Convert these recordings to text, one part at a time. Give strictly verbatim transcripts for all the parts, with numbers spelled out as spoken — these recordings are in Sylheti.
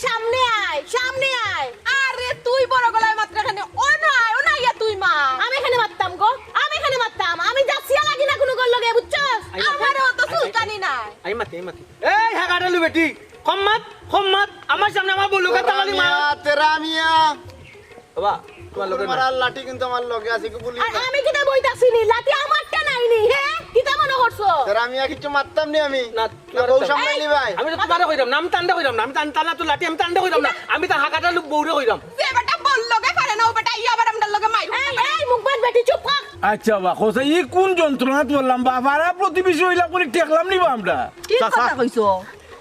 সামনে আয়, সামনে আয়। আরে তুই বড় গলায় মাতরে কেনে? ও না, ও না ইয়া তুই মা। আমি কেনে মাততাম গো, আমি কেনে মাততাম। আমি যাচিয়া লাগি না কুনু গর লগে, বুঝছস? আই মাতি। আমারে অত চুলকানি নাই। আই মাতি, আই মাতি। এই হাগাটালু বেটি, কম মাত, কম মাত। আমার সামনে আমার বউর লগে তামালি মার। তেরা মিয়া। বাবা, তোমার লগে না। মারার লাঠি কিন্তু আমার লগে আছে, কি বলি আর না? আমি কিতা বইতাছি নি? লাঠি আমারটা নাই নি, হে? কিতা মনো করছো? তেরা মিয়া কিচ্ছু মাততাম নি আমি। না, তুই না, আর বউ তো সামলাইলি ভাই। আমি তো তোমারে কইরাম না, আমি তানরে কইরাম না, আমি তান-, তান তো লাঠি, আমি তানরে কইরাম না, আমি তার হাগাটালু বউরে কইরাম। যে বেটা বউর লগে পারে না, ও বেটা ইয়া আবার আমরার লগে মাইর করতে এই, পারে। এই, মুখ বাদ বেটি, চুপ কর। আচ্ছা বা, খোসা, ই কুন যন্ত্রণাত পড়লাম বা, পাড়া প্রতিবেশী অইলা করি ঠেকলাম নি বা আমরা? ঠিক চাচা। কথা কইছো।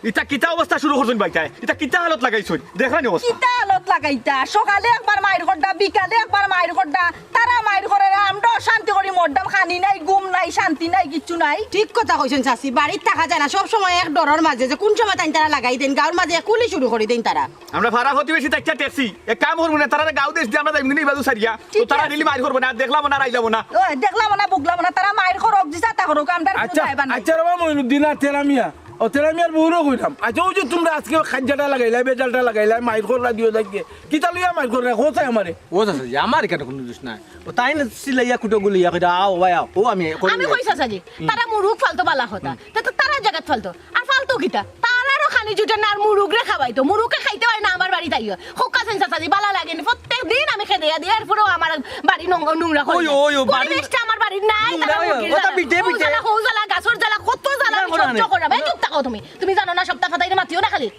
ইতা কিতা অবস্থা শুরু করছইন বাইটায়? ইতা কিতা হালত লাগাইছইন? দেখরা নি অবস্থা। কিতা হালত লাগাইতা? সকালে একবার মাইর করডা, বিকালে একবার মাইর করডা। তারা মাইর করে, আমরা অশান্তি করি মরডাম, খানি নাই, ঘুম নাই, শান্তি নাই, কিচ্ছু নাই। ঠিক কথা কইছইন চাচি, বাড়িত থাকা যায় না, সব সময় এক ডরর মাঝে যে কুন সময় তাইন তারা লাগাই দেইন, গাউর মাঝে এক কুলি শুরু করি দেইন তারা। আমরা পাড়া প্রতিবেশী থাকিয়া ঠেকছি, এক কাম করমু নে, তারারে গাউ দেশ দি আমরা যাইমু নি ইবাজু সারিয়া। তো ঠিক তারা আছে। ডেইলি মাইর করবো না, দেখলাম না, আইলাম না। ও, দেখলাম না, বুকলাম না, তারা মাইর করউক, যেতা তা করউক, আমরার কুনু আচ্ছা, দায়ভার নাই। আচ্ছা রে বা মইনুদ্দিন আর তেরা মিয়া, ও তেরা মিয়ার বউরেও কইরাম। আচ্ছা, অউ যে তুমরা আজকে কাইজ্জাটা লাগাইলায়, বেজালটা লাগাইলায়, মাইর কররা দুইও জাগে, কিতা লইয়া মাইর কররা, কও চাই আমারে। ও চাচা জি, আমার ইখানো কুনু দুষ নাই। ও তাইন চিল্লাইয়া কুটো গুলিয়া কইরা, "আও ভাই আও, ও আমি করি আমি কই চাচা জি, তারা মুরুগ ফালতো বালা কথা। তে তো তারা জাগাত ফালতো। আর ফালতো কিতা? তারারও খানি জুটে না আর মুরুগরে খাওয়াইতো। মুরুগে খাইতে পারে না আমার বাড়িত আইও।" কউক্কা চাইন চাচা জি, বালা লাগে নি। প্রত্যেক দিন আমি খেদাইয়া দিই, এরপরেও আমার বাড়ি নোং-, নোংরা করি ওই, দেয়। ওই, ওই, বাড়ি পরিবেশটা আমার বাড়ির নাই, নোংরা তারা ওই, মুরগির ওটা জ্বালা। বিটে, হউ বিটে। জ্বালা, হউ জ্বালা, গাছর জ্বালা, কত জ্বালা আমি সহ্য করাম। এই চুপ থাকো তুমি। তুমি জানো না, সপ্তাহ ফাতাইরে মাতিও না খালি।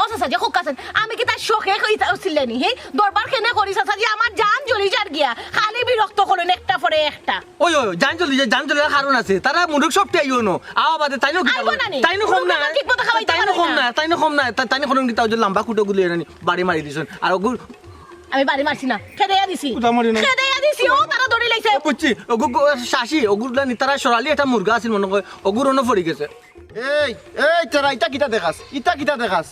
ও চাচা জি, কউক্কা চাইন, আমি কিতা শখে কইতা ছিলাম নি, হি? দরবার কেনে করি চাচা জি, আমার জান জ্বলি যার গিয়া। খালি বিরক্ত করইন একটা পরে একটা। ওই, ওই, জান জ্বলি যায়, জান জ্বলার কারণ আছে। তারা মুরুগ সবটি আইও না। আওয়া বাদে তাইনও কিতা আইবো না নি? তাইনও কম না। মুরুগ ঠিক মতো খাওয়াইতে তাইনও পারে কম না। না, তাইনও কম না। তা-, তাইনও কম কিতা ওই যে লাম্বা কুটো গুলি এনে বাড়ি মারি দিছইন। আর ওগুর আমি বাড়ি মারছি না, খেদাইয়া দিছি। কুটা মারি না। খেদাইয়া দিছি, ও তারা ধরি লাইছে। ও বুঝছি, ওগু গো-, শাশি, ওগুর লানি তারা সরালি একটা মুরগা আছিল মনে হয়, ওগুর অনো পড়ি গেছে। এই, এই, তেরা ইতা কিতা দেখাস? ইতা কিতা দেখাস?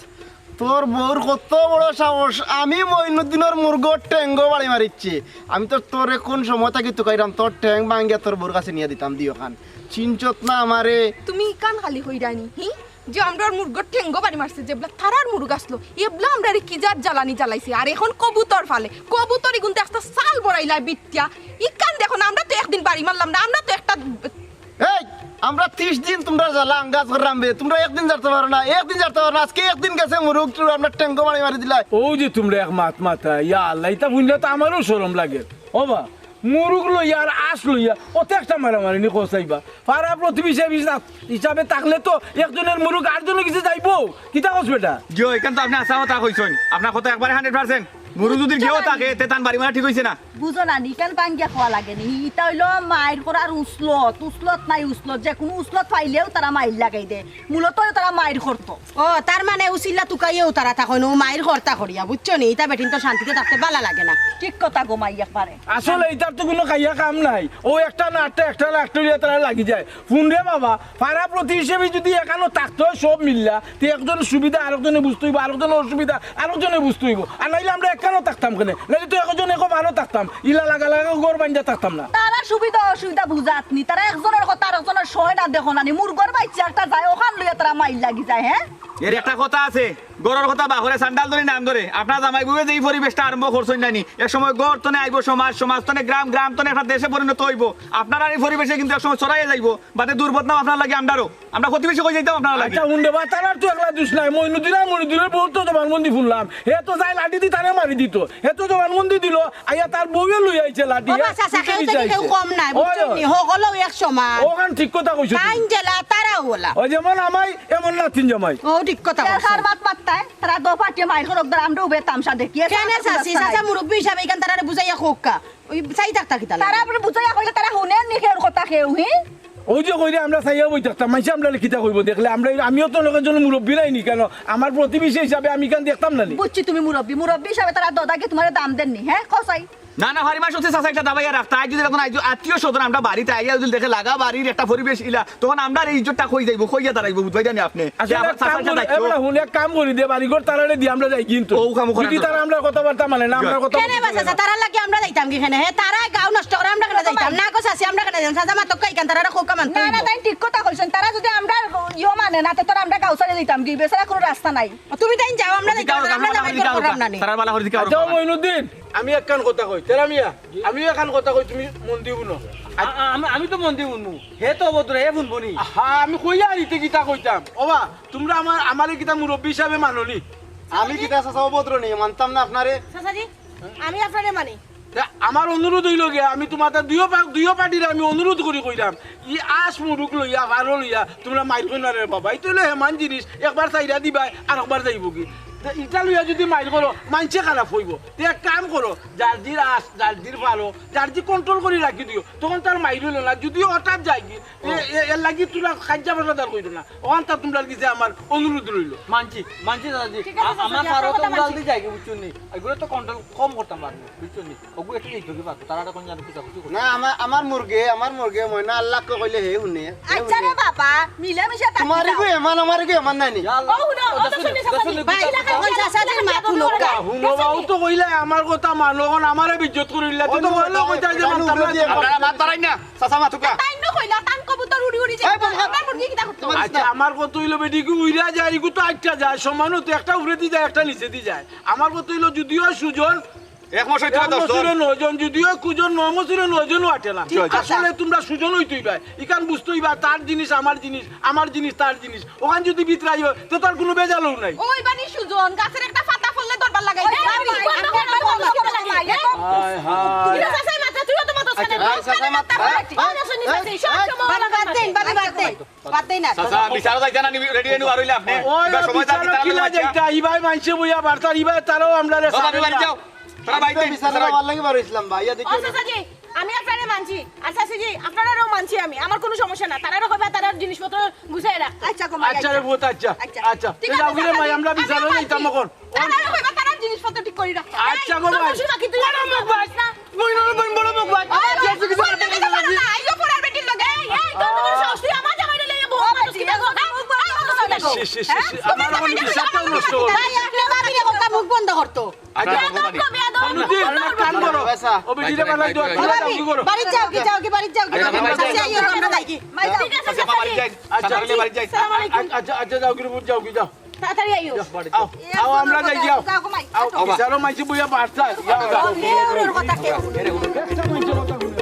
তোর বউর কত বড় সাহস, আমি মইনুদ্দিনর মুরগর ঠেঙ্গো বাড়ি মারিচ্ছি। আমি তো তোরে কুন সময় থাকি তুকাইরাম, তোর ঠেং ভাঙ্গিয়া তোর বউর কাছে নিয়া দিতাম, দিও খান। চিনছত না আমারে। তুমি ইখান খালি কইরায় নি, হি? যে আমরার মুরগর ঠেঙ্গো বাড়ি মারছে, যেবলা তারার মুরগ আছলো, এবলা আমরারে কি জাত জ্বালানি জ্বালাইছে। আর এখন কবুতর ফালে, কবুতর ইগুনতে একটা চাল বড়াইলায় বিটিয়া। ইখান দেখো না, আমরা তো একদিন বাড়ি মারলাম না, আমরা তো একটা এই, আমরা ত্রিশ দিন তুমরার জ্বালা আঙ্গাজ কররাম বে, তুমরা একদিন ছাড়তে পারো না, একদিন ছাড়তে পারো না। আজকে একদিন গেছে মুরগ, তুমরা আমরার ঠেঙ্গো বাড়ি মারি দিলায়। অউ যে তুমরা এক মাত মাতায়, ইয়া আল্লাহ, ইতা হুনলে তো আমারও শরম লাগে। ও বা, মুরগ লইয়া আর আশ লইয়া অত একটা মারামারি নি কও চাইবা। পাড়া প্রতিবেশী হিসাবে, হিসাবে থাকলে তো একজনর মুরগ আরজনর গেছে যাইবো। কিতা কস বেটা? জি, ইখান তো আপনে হাছা কথা কইছইন। আপনার কথা একবারে hundred percent। মুরগ যদি গেও থাকে, তে তান বাড়ি মারা ঠিক অইছে না। বুঝো না নি, ইখান ভাঙ্গিয়া কওয়া লাগে নি। ইতা অইলো মাইর করার উসলত, উসলত নাই উসলত, যেকুনু উসলত পাইলেউ তারা মাইর লাগাই দেয়। মূলত তারা মাইর করতো। ও, তার মানে উছিল্লা তুকাইয়াউ তারা থাকইন, অউ মাইর করতা করিয়া, বুঝছো নি? ইতা বেটিন্তর শান্তিতে থাকতে বালা লাগে না। ঠিক কথা গো মাই একবারে। আসলে ইতার তো কুনু খাইয়া কাম নাই। অউ একটা না আটটা, একটা না আটটা অইয়া তারা লাগি যায়। হুন রে বাবা, পাড়া প্রতিবেশী হিসাবে যদি এখানো থাকতে অয় সব মিল্লা, তে একজনর সুবিধা আরকজনে বুঝতে অইবো, আরকজনর অসুবিধা আরকজনে বুঝতে অইবো। আর নাইলে আমরা একখানো থাকতাম কেনে? নাইলে তো একজন একো ভালো থাকতাম, ইলা লাগা লাগা ঘর বান্ধিয়া থাকতাম না। তারা সুবিধা অসুবিধা বুঝাত নি, তারা একজনর কথা আরকজনর সয় না দেখো না নি, মুরগর বাইচ্চা একটা যায়, অখান লইয়া তারা মাইর লাগি যায়, হে? এর একটা কথা আছে, ঘরর কথা বাখরে সান্ডাল ধরি নাম ধরে। আপনার জামাই বউয়ে যে ই পরিবেশটা আরম্ভ করছইন না নি, এক সময় ঘর তনে আইবো সমাজ, সমাজ তনে গ্রাম, গ্রাম তনে একটা দেশে পরিণত অইবো। আপনারার ই পরিবেশে কিন্তু এক সময় ছড়াইয়া যাইবো। বাদে দুর্বদনাম আপনার লাগি আমরারও। আমরা প্রতিবেশী কই যাইতাম আপনার লাগি। আচ্ছা, হুন রে বা, তারার তো একলা দুষ নাই। মইনুদ্দিন আর মইনুদ্দিনর বউর তো জবানবন্দি হুনলাম। হে তো যায় লাঠি দি তারে মারি দিতো। হে তো জবানবন্দি দিলো, আইয়া তার বউয়ে লইয়া আইছে লাঠি। ও বা, চাচা, কেউ থাকি কেউ কম নাই, বুঝছো নি? হকলউ এক সমান। অখান ঠিক কথা কইছো তুমি। তাইন যেলা, তারাও অলা। অউ যেমন আমাই, এমন নাতিন জামাই। ও, ঠিক কথা কইছো। তার মাত মাততায়, তারা দো পার্টিয়ে মাইর করউক, ধর, আমরা উবে তামশা দেখি। কেনে চাচি, চাচা মুরব্বি হিসাবে ইখান তারারে বুঝাইয়া কউক্কা। অউ চাই থাকতা কিতা লাগে? তারা বুঝাইয়া কইলে তারা হুনের নি কেউর কথা কেউ, হি? অউ যে কইরে আমরা চাইয়া বই থাকতাম, মাইনষে আমরারে কিতা কইবো দেখলে? আমরা, আমিও তো লোকের জন্য মুরব্বি নায় নি কেনে? আমার প্রতিবেশী হিসাবে আমি ইখান দেখতাম না নি? বুঝছি তুমি মুরব্বি, মুরব্বি হিসাবে তারা দদাকে তুমারে দাম দেন নি, হে? কও চাই। না, না, ফারিমা সত্যি চাচা একটা দাবাইয়া রাখ। তাই যদি এখন আইজ আত্মীয় স্বজন আমরা বাড়িত আইয়া যদি দেখে লাগা বাড়ির একটা পরিবেশ ইলা, তখন আমরার এই ইজ্জতটা কই যাইবো, কইয়া দাঁড়াইবো, বুঝবাই জানি আপনি। আচ্ছা, যে আমার এক কাম চাচার করি, সাথে এ বেটা, হুন, এক কাম করি দে, বাড়িঘর তারারে দি আমরা যাই কিন্তু। ও কাম করা যদি দরকার। তারা আমরার কথাবার্তা মানে না, আমরার কথা কেনে বা চাচা, তারার লাগি আমরা যাইতাম কি কেনে? হে, তারায় গাঁও নষ্ট করে, আমরা কেনে যাইতাম? না গো চাচি, আমরা কেনে যাইতাম? চাচা, মাতক্কা ইখান, তারারে কউক্কা মানতে না, না, অইবো। তাইন ঠিক কথা কইছইন। তারা যদি আমরার ইয়ো মানে না, তে তোরা আমরা গাঁও ছাড়ি যাইতাম কি? বেচারা কুনু রাস্তা নাই। তুমি তাইন যাও, আমরা যাইতাম না, আমরা যাইতাম না। তারার বালা করি দিকে আচ্ছা, মইনুদ্দিন, আমি একখান কথা কই, তেরা মিয়া, আমিও একখান কথা কই, তুমি মন দি হুনো। আ-, আ-, আমি, আমি তো মন দি হুনমু। হে তো অভদ্র, হে হুনবো নি? হ্যাঁ, আমি কইয়া আর ইতে কিতা কইতাম। ওবা, তুমরা আমার, আমারে কিতা মুরব্বি হিসাবে মানো নি? আমি কিতা চাচা অভদ্র নি, মানতাম না আপনারে? চাচাজি, আমি আপনারে মানি। তে আমার অনুরোধ অইলো গিয়া, আমি তুমার দুইও পা-, দুইও পার্টিরে আমি অনুরোধ করি কইরাম, ই আশ মুরুক লইয়া, ভালো লইয়া, তুমরা মাইর কইও না রে বাবা। ইটা অইলো হেমান জিনিস, একবার চাইরা দিবায়, আরকবার যাইবোগি। তে ইটা লইয়া যুদি মাইর করো, মানষে খারাপ কইবো। তে এক কাম করো, যার জির আশ, যার জির ভালো, যার জি control করি রাখি দিও, তখন তার মাইর অইলো না। যুদি হঠাৎ যায়গি, এ, এ, এর লাগি তুমরা খাইজা বাজাদার কইরো না। অখানতা তুমরার গেছে আমার অনুরোধ রইলো। মানছি, মানছি চাচাজি। ঠিক আছে, আ-, আমার চাচাজি, ফারো তো উড়াল দি যায়গি, বুঝছো নি? এগুলো তো control কম করতাম পারবো, বুঝছো নি? ওগু একটু এই ধরে পারবো, তারা এখন জানো কিতা কিছু করতে। না, আমার, আমার মুরগে, আমার মুরগে ময়না আল্লাহকে কইলে হে হুনে, হে আচ্ছা রে হুনে। বাবা, মিলামিশা থাকি তোমার যাও। এগু এমান, আমার এগু এমান নাই নি? ও হুনো, ও তো শুনি চাচাজি। ভাই, এখন চাচাজির মাত হুনো কা। হুনো, ও তো কইলে আমার কথা মানো, এখন আমারে বিজ্জত করিলা। তুই তো বললে কইতা যে মানতাম না। আপনারা মাত বাড়াই না। চাচা মাতুকা। তাই না কইলা, তান কবুতর উড়ি উড়ি যায়। এই বল, আমার মুরগি কিতা করতো? আচ্ছা, আমার কত অইলো বেটি কি উইরা যায়, ইগু তো আটকা যায়, সমান তো একটা উপরেদি যায়, একটা নিচেদি যায়। আমার কত অইলো যুদিও সুজন, এক মশাই এক তুলা দশ জন। মসুরে নয় জন, যুদিও কুজন, নয় মসুরে নয় জনও আটে না। ঠিক কথা। আসলে তুমরা সুজন অইতে অইবায়, ইখান বুঝতে অইবা, তার জিনিস আমার জিনিস, আমার জিনিস তার জিনিস। অখান যুদি বিতরাই অয়, তে তার কুনু বেজালও নাই। ওই বানি সুজন, গাছের একটা পাতা পড়লে দরবার লাগাই। ওই বানি, বন্ধ করো, বন্ধ করো, বন্ধ করো। হায় হায়। তুই তো চাচাই মাত্র, তুইও তো মাত্র আচ্ছা, চাচাই। ভাই, চাচাই মাত্র। ভাই, ভাই, ভাই, ভাই, সব সময় বাদ দেন, বাদ দেন, বাদ দেন। বাদ দেন না। চাচা, বিচারো যাইতা না নি, রেডি এনু আর অইলে আপনি। ওই, এবার সময় বিচারো যাইতা না, কিলা যাইতা, ইবায় মানষে বইয়া বার্তা, ইবায় তারাও আমরারে ও, ভাবি, বাড়ি যাও। তোরা বাইতে বিচারো বিচারো যাওয়ার লাগি বার অইছিলাম ভাই, ইয়া দেখি ও, না। চাচাজি, আমি আপনারে মানছি। আর চাচিজি, আপনারারেও মানছি আমি। আমার কুনু সমস্যা না। তারারে কইবা তারার জিনিসপত্র গুছাই রাখ। আচ্ছা, কমা আচ্ছা রে যাইতা। পুত, আচ্ছা, আচ্ছা। আচ্ছা। ঠিক তুই আছে, যাও গিরে মাই, চাচাজি, আমরা বিচারো আমিও যাইতাম মানছি। এখন। তারারে কইবা তারার জিনিসপত্র ঠিক করি রাখ। আচ্ছা, এই, গো তোর ভাই। শ্বশুর বাকি তুই বড় মুখ বাজ। না। বইন, বইন, বড় মুখ বাজ। ও, যে কিছু বইন, করতে তুমি পারো না। না। আইও পড়ার বেটির লগে। এই, এই, তোর, তোর সাহস, তুই আমার জামাইরে লইয়া বউ ও, মাতুস কিতা গো? হ্যাঁ? ও, ও, ও, ও, ও, ও। ছি, ছি, ছি, ছি, ছি। হ্যাঁ? আমার অখন বিচারটা নষ্ট করো। ভাই, আপনি ভাবিরে কথা মুখ বন্ধ করতো। আচ্ছা, বেয়াদব, বাবা, বেয়াদব, বন্ধ করো। কাম করো। ও বেটিরে বালাই দাও, ভাবি, যাও, কি করো? বাড়ি যাও, কি যাও, কি বাড়ি যাও, কি আচ্ছা, যাও, বাবা, বাড়ি যাও। আমরা যাই কি? ঠিক আছে, আচ্ছা, বাবা, বাড়ি যাই। আচ্ছা, বাবা, বাড়ি যাই। সালাম আলাইকুম। আচ্ছা, আচ্ছা, যাও, কি যাও, কি যাও। তাড়াতাড়ি আইও। যাও, বাড়ি যাও। আও, আও, আমরা যাই, যাও। যাও, ঘুমাই। আও, আও, বিচারো মাইছি বইয়া বার্তা। যাও, যাও। ও, মেয়ের কথা কে? একটা মাইছি কথা হুনে।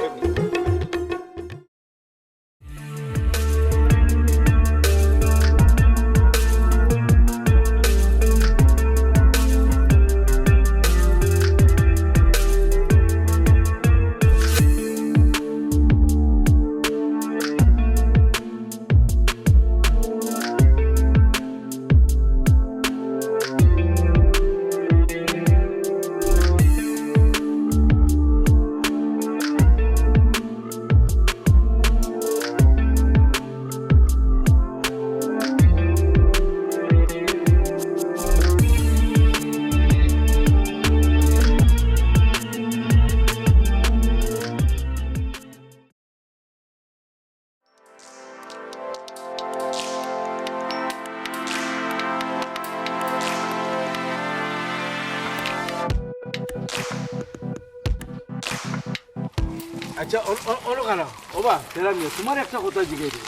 আচ্ছা, অন-, অন-, অনো খাড়াও। ওবা, তেরা মিয়া, তুমারে একটা কথা জিগাই দেই।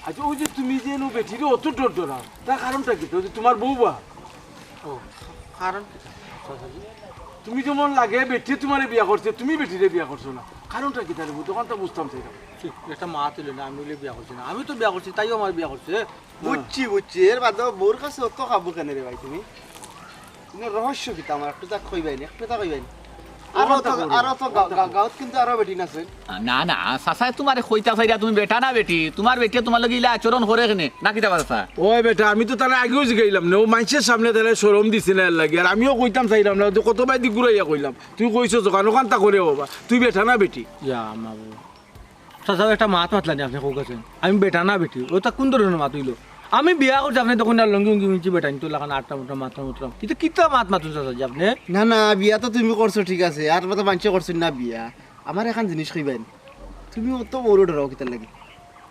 আচ্ছা, অউ যে তুমি যে নু বেটিরে অত ডর ডরাও, তার কারণটা কিতা? অউ যে তুমার বউ বা? ও, কারণ কিতা? তুমি যেমন লাগে বেটিয়ে তুমারে বিয়া করছে, তুমি বেটিরে বিয়া করছো না। কারণটা কিতা রে? অউ দোকানটা বুঝতাম চাইরাম। চুপ, একটা মাত অইলো না, আমি অইলে বিয়া করছি না। আমি তো বিয়া করছি, তাইও আমারে বিয়া করছে। বুঝছি, বুঝছি। এর বাদে বউর কাছে অত কাবু কেনে রে ভাই তুমি? তুমি রহস্য কিতা আমার একটু তা কইবায় নি, একটু তা কইবায় নি? আরো তো, আরো তো গা-, গা-, গাঁওত কিন্তু আরো বেটিন আছে। না, না, চাচায় তুমারে কইতা চাইরা তুমি বেটা না বেটি? তুমার বেটিয়ে তুমার লগে ইলা আচরণ করে কেনে? না কিতা চাচা? ওই বেটা, আমি তো তারে আগেও জিগাইলাম না, অউ মাইনষের সামনে তারে শরম দিছে না এর লাগি। আর আমিও কইতাম চাইরাম না, তো কত বায়দি ঘুরাইয়া কইলাম। তুই কইছস যখন, অখান তা করে বাবা, তুই বেটা না বেটি? ইয়া মাবুদ। চাচা, একটা মাত মাতলা নি আপনে কউক্কা চাইন। আমি বেটা না বেটি? অতা কুন ধরনর মাত অইলো? আমি বিয়া করছি, আপনে দেখইন না লুঙ্গি উঙ্গি পিনছি, বেটাইন্তর লাখান আটটা মুটরা মাতরাম মুতরাম। ইতা কিতা মাত মাতইন চাচাজি আপনে? না, না, বিয়া তো তুমি করছো, ঠিক আছে, আর তো মানষে করছইন না বিয়া। আমারে একখান জিনিস কইবায়নি, তুমি অত বউরে ডরাও কিতার লাগি?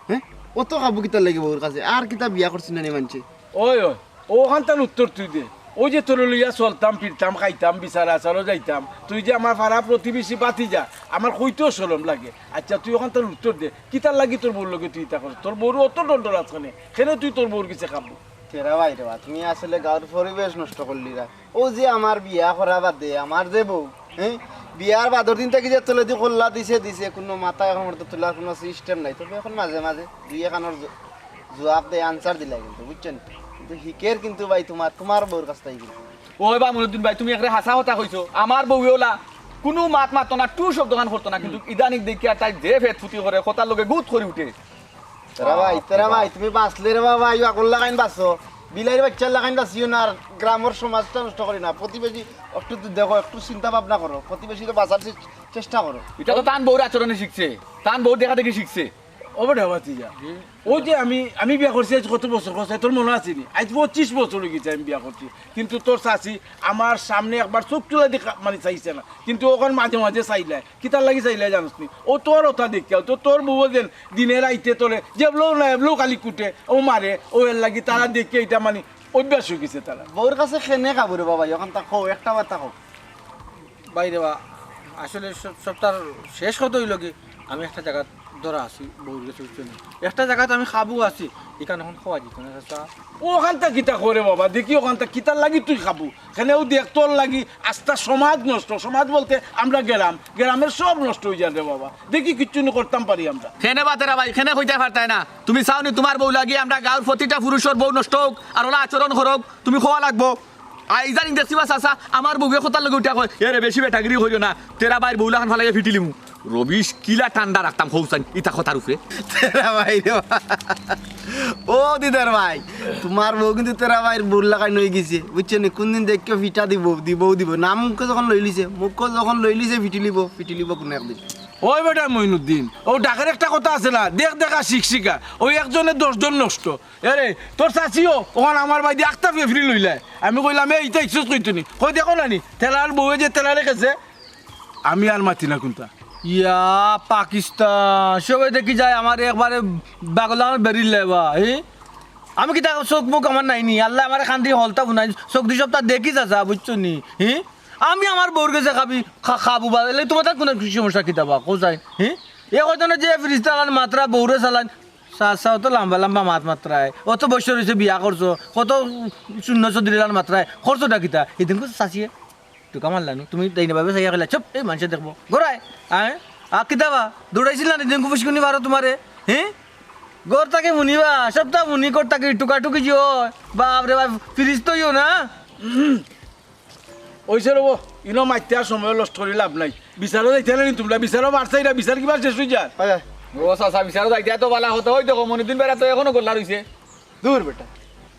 হে, অত কাবু কিতার লাগি বউর কাছে? আর কিতা বিয়া করছইন না নি মানষে? ওই, ওই, অখানতার উত্তর তুই দে। অউ যে তোরে লইয়া চলতাম, ফিরতাম, খাইতাম, বিচার আচারো যাইতাম, তুই যে আমার পাড়া প্রতিবেশী ভাতিজা, আমার কইতেও শরম লাগে। আইচ্ছা, তুই অখানতার উত্তর দে, কিতার লাগি তোর বউর লগে তুই ইতা করস? তোর বউর অত ডর ডর আছে কেনে? কেনে তুই তোর বউর গেছে কাবু? তেরা ভাই রে বা, তুমি আসলে গাঁওর পরিবেশ নষ্ট করলিরা। অউ যে আমার বিয়া করা বাদে আমার যে বউ, হে, বিয়ার বাদর দিন থাকি যে তলেদি কল্লা দিছে দিছে, কুনু মাথা অখন মতো তুলার কুনু system নাই। তবে অখন মাঝে মাঝে দুই একখানর জু-, জুয়াপ দেয়, answer দিলা কিন্তু, বুঝছো নি? কিন্তু হিকের কিন্তু ভাই তুমার, তুমার বউর কাছ থাকি কিন্তু। ওই বা মইনুদ্দিন ভাই, তুমি একরে হাছা কথা কইছো। আমার বউয়ে অলা কুনু মাত মাততো না, টু শব্দখান করতো না, কিন্তু ইদানিং দেখিয়ার তাই যে ফেতফুতি করে, কথার লগে গুদ করি উঠে। তেরা ভাই, তেরা ভাই, তুমি বাঁচলে রে বাবা, ইয়া করলা কাইন বাঁচো। বিলাইর বাইচ্চার লাখান বাঁচিও না, আর গ্রামর সমাজটা নষ্ট করি না। প্রতিবেশী একটু তো দেখো, একটু চিন্তা ভাবনা করো, প্রতিবেশী তো বাঁচার চে-, চেষ্টা করো। ইটা তো তান বউর আচরণে শিখছে, তান বউর দেখা দেখি শিখছে। ও বেটা, ভাতিজা, অউ যে আমি, আমি বিয়া করছি আইজ কত বছর, কত, তোর মনো আছে নি? আইজ পঁচিশ বছর অই গেছে আমি বিয়া করছি, কিন্তু তোর চাচি আমার সামনে একবার চউখ তুলা দি কা-, মানে চাইছে না, কিন্তু অখন মাঝে মাঝে চাইলায়। কিতার লাগি চাইলায় জানোস নি? অউ তোর অতা দেখিয়া, তো তোর বউয়ে যেন দিনে রাইতে তোরে যেবলাউ না এবলাউ খালি কুটে, অউ মারে, অউ এর লাগি তারা দেখিয়া ইটা মানে অভ্যাস অই গেছে তারার। বউর কাছে কেনে কাবু রে বাবা, অখন তা কও, একটা কথা কও। ভাই রে বা, আসলে সব, সবটার শেষ কথা অইলো কি, আমি একটা জাগাত ধরা আছি, বউর গেছে, বুঝছো নি? একটা জাগাত আমি কাবু আছি, ইখান অখন কওয়া যিতো না, চাচা। অখানতা কিতা করে বাবা, দেখি অখানতা কিতার লাগি তুই কাবু? কেনে অউ দেখ তোর লাগি আস্তা সমাজ নষ্ট, সমাজ বলতে আমরা গ্রাম, গ্রামর সব নষ্ট অই যায় রে বাবা। দেখি কিচ্ছু নি করতাম পারি আমরা। কেনে বা তেরা ভাই, কেনে কইতায় পারতায় না? তুমি চাও নি তুমার বউ লাগি আমরা গাঁওর প্রতিটা পুরুষর বউ নষ্ট অউক আর অলা আচরণ করউক, তুমি কওয়া লাগবো। আইজ ইদানিং দেখছি বা চাচা, আমার বউয়ে কথার লগে উঠিয়া কয়, "এরে বেশি বেটাগিরি করিও না, তেরা ভাইর বউ লাখান ফালাইয়া ফিটিলিমু।" রবিশ, কিলা ঠান্ডা রাখতাম কও চাইন ইতা কথার উপরে। তেরা ভাই রে বা। ও দিদার ভাই, তুমার বউ কিন্তু তেরা ভাইর বউর লাখান অই গেছে, বুঝছো নি? কুনদিন দেখিও ফিটা দিবো, দিবো, দিবো। নাম মুখো যখন লইলিছে, মুখো যখন লইলিছে, ফিটিলিবো, ফিটিলিবো কুনু একদিন। ওই বেটা মইনুদ্দিন, অউ ঢাকার একটা কথা আছে না, দেখ দেখা শিখ শিখা, অউ একজনে দশজন নষ্ট। এরে, তোর চাচিও অখন আমার বায়দি আখতা ফেফড়ি লইলায়। আমি কইলাম, "এই, ইতা ইচ্ছুস কইতো নি?" কই, "দেখো না নি, তেলার বউয়ে যে তেলারে খেছে, আমি আর মাতি না কুনতা।" ইয়া, পাকিস্তান, সবে দেখি যায় আমারে একবারে বাগলা বেরিলে বা, হি? আমি কিতা চউখ মুখ আমার নাই নি? আল্লায় আমারে কান্দি হলতা বুনাই, চউখদি সবতা দেখি চাচা, বুঝছো নি? হি? আমি আমার বউর গেছে কাবি, কা-, কাবু বা, এলে তুমার তার কুনু সমস্যা কিতা বা, কও চাইন? হি? এ কইতো না যে ফিরিস্তা লাখান মাতরা বউরে চালাইন, চাচা অত লাম্বা লাম্বা মাত মাতরায়, অত বছর অইছে বিয়া করছো, কত শূন্য চৌধুরী লাখান মাতরায়, করছোটা কিতা? হিদিন কইছো চাচিয়ে, টুকা মারলা নু, তুমি তাইন ভাবে চাইয়া কইলা, "চুপ, এই মানষে দেখবো।" ঘরো আয়, আয়, আ, কিতা বা, দৌড়াইছিল না, হিদিন কুফুস কুনি বারো তুমারে, হি? ঘর থাকি মুনিবা, সবতা মুনি ঘর থাকি টুকা টুকি যে অয়, বাপ রে বাপ, ফিরিস্তা অইও না। অইছে রে বা, ইনো মাতিয়া সময় নষ্ট করি লাভ নাই। বিচারো যাইতায় নায় নি তুমরা, বিচারো বারছাইরা, বিচার কিবা শেষ অই যার। আয়, আয়। ও চাচা, বিচারো যাইতায় তো বালা কথা, ওই দেখো, মনিদ্দিন বেটা তো অখনো গল্লা রইছে। দূর বেটা,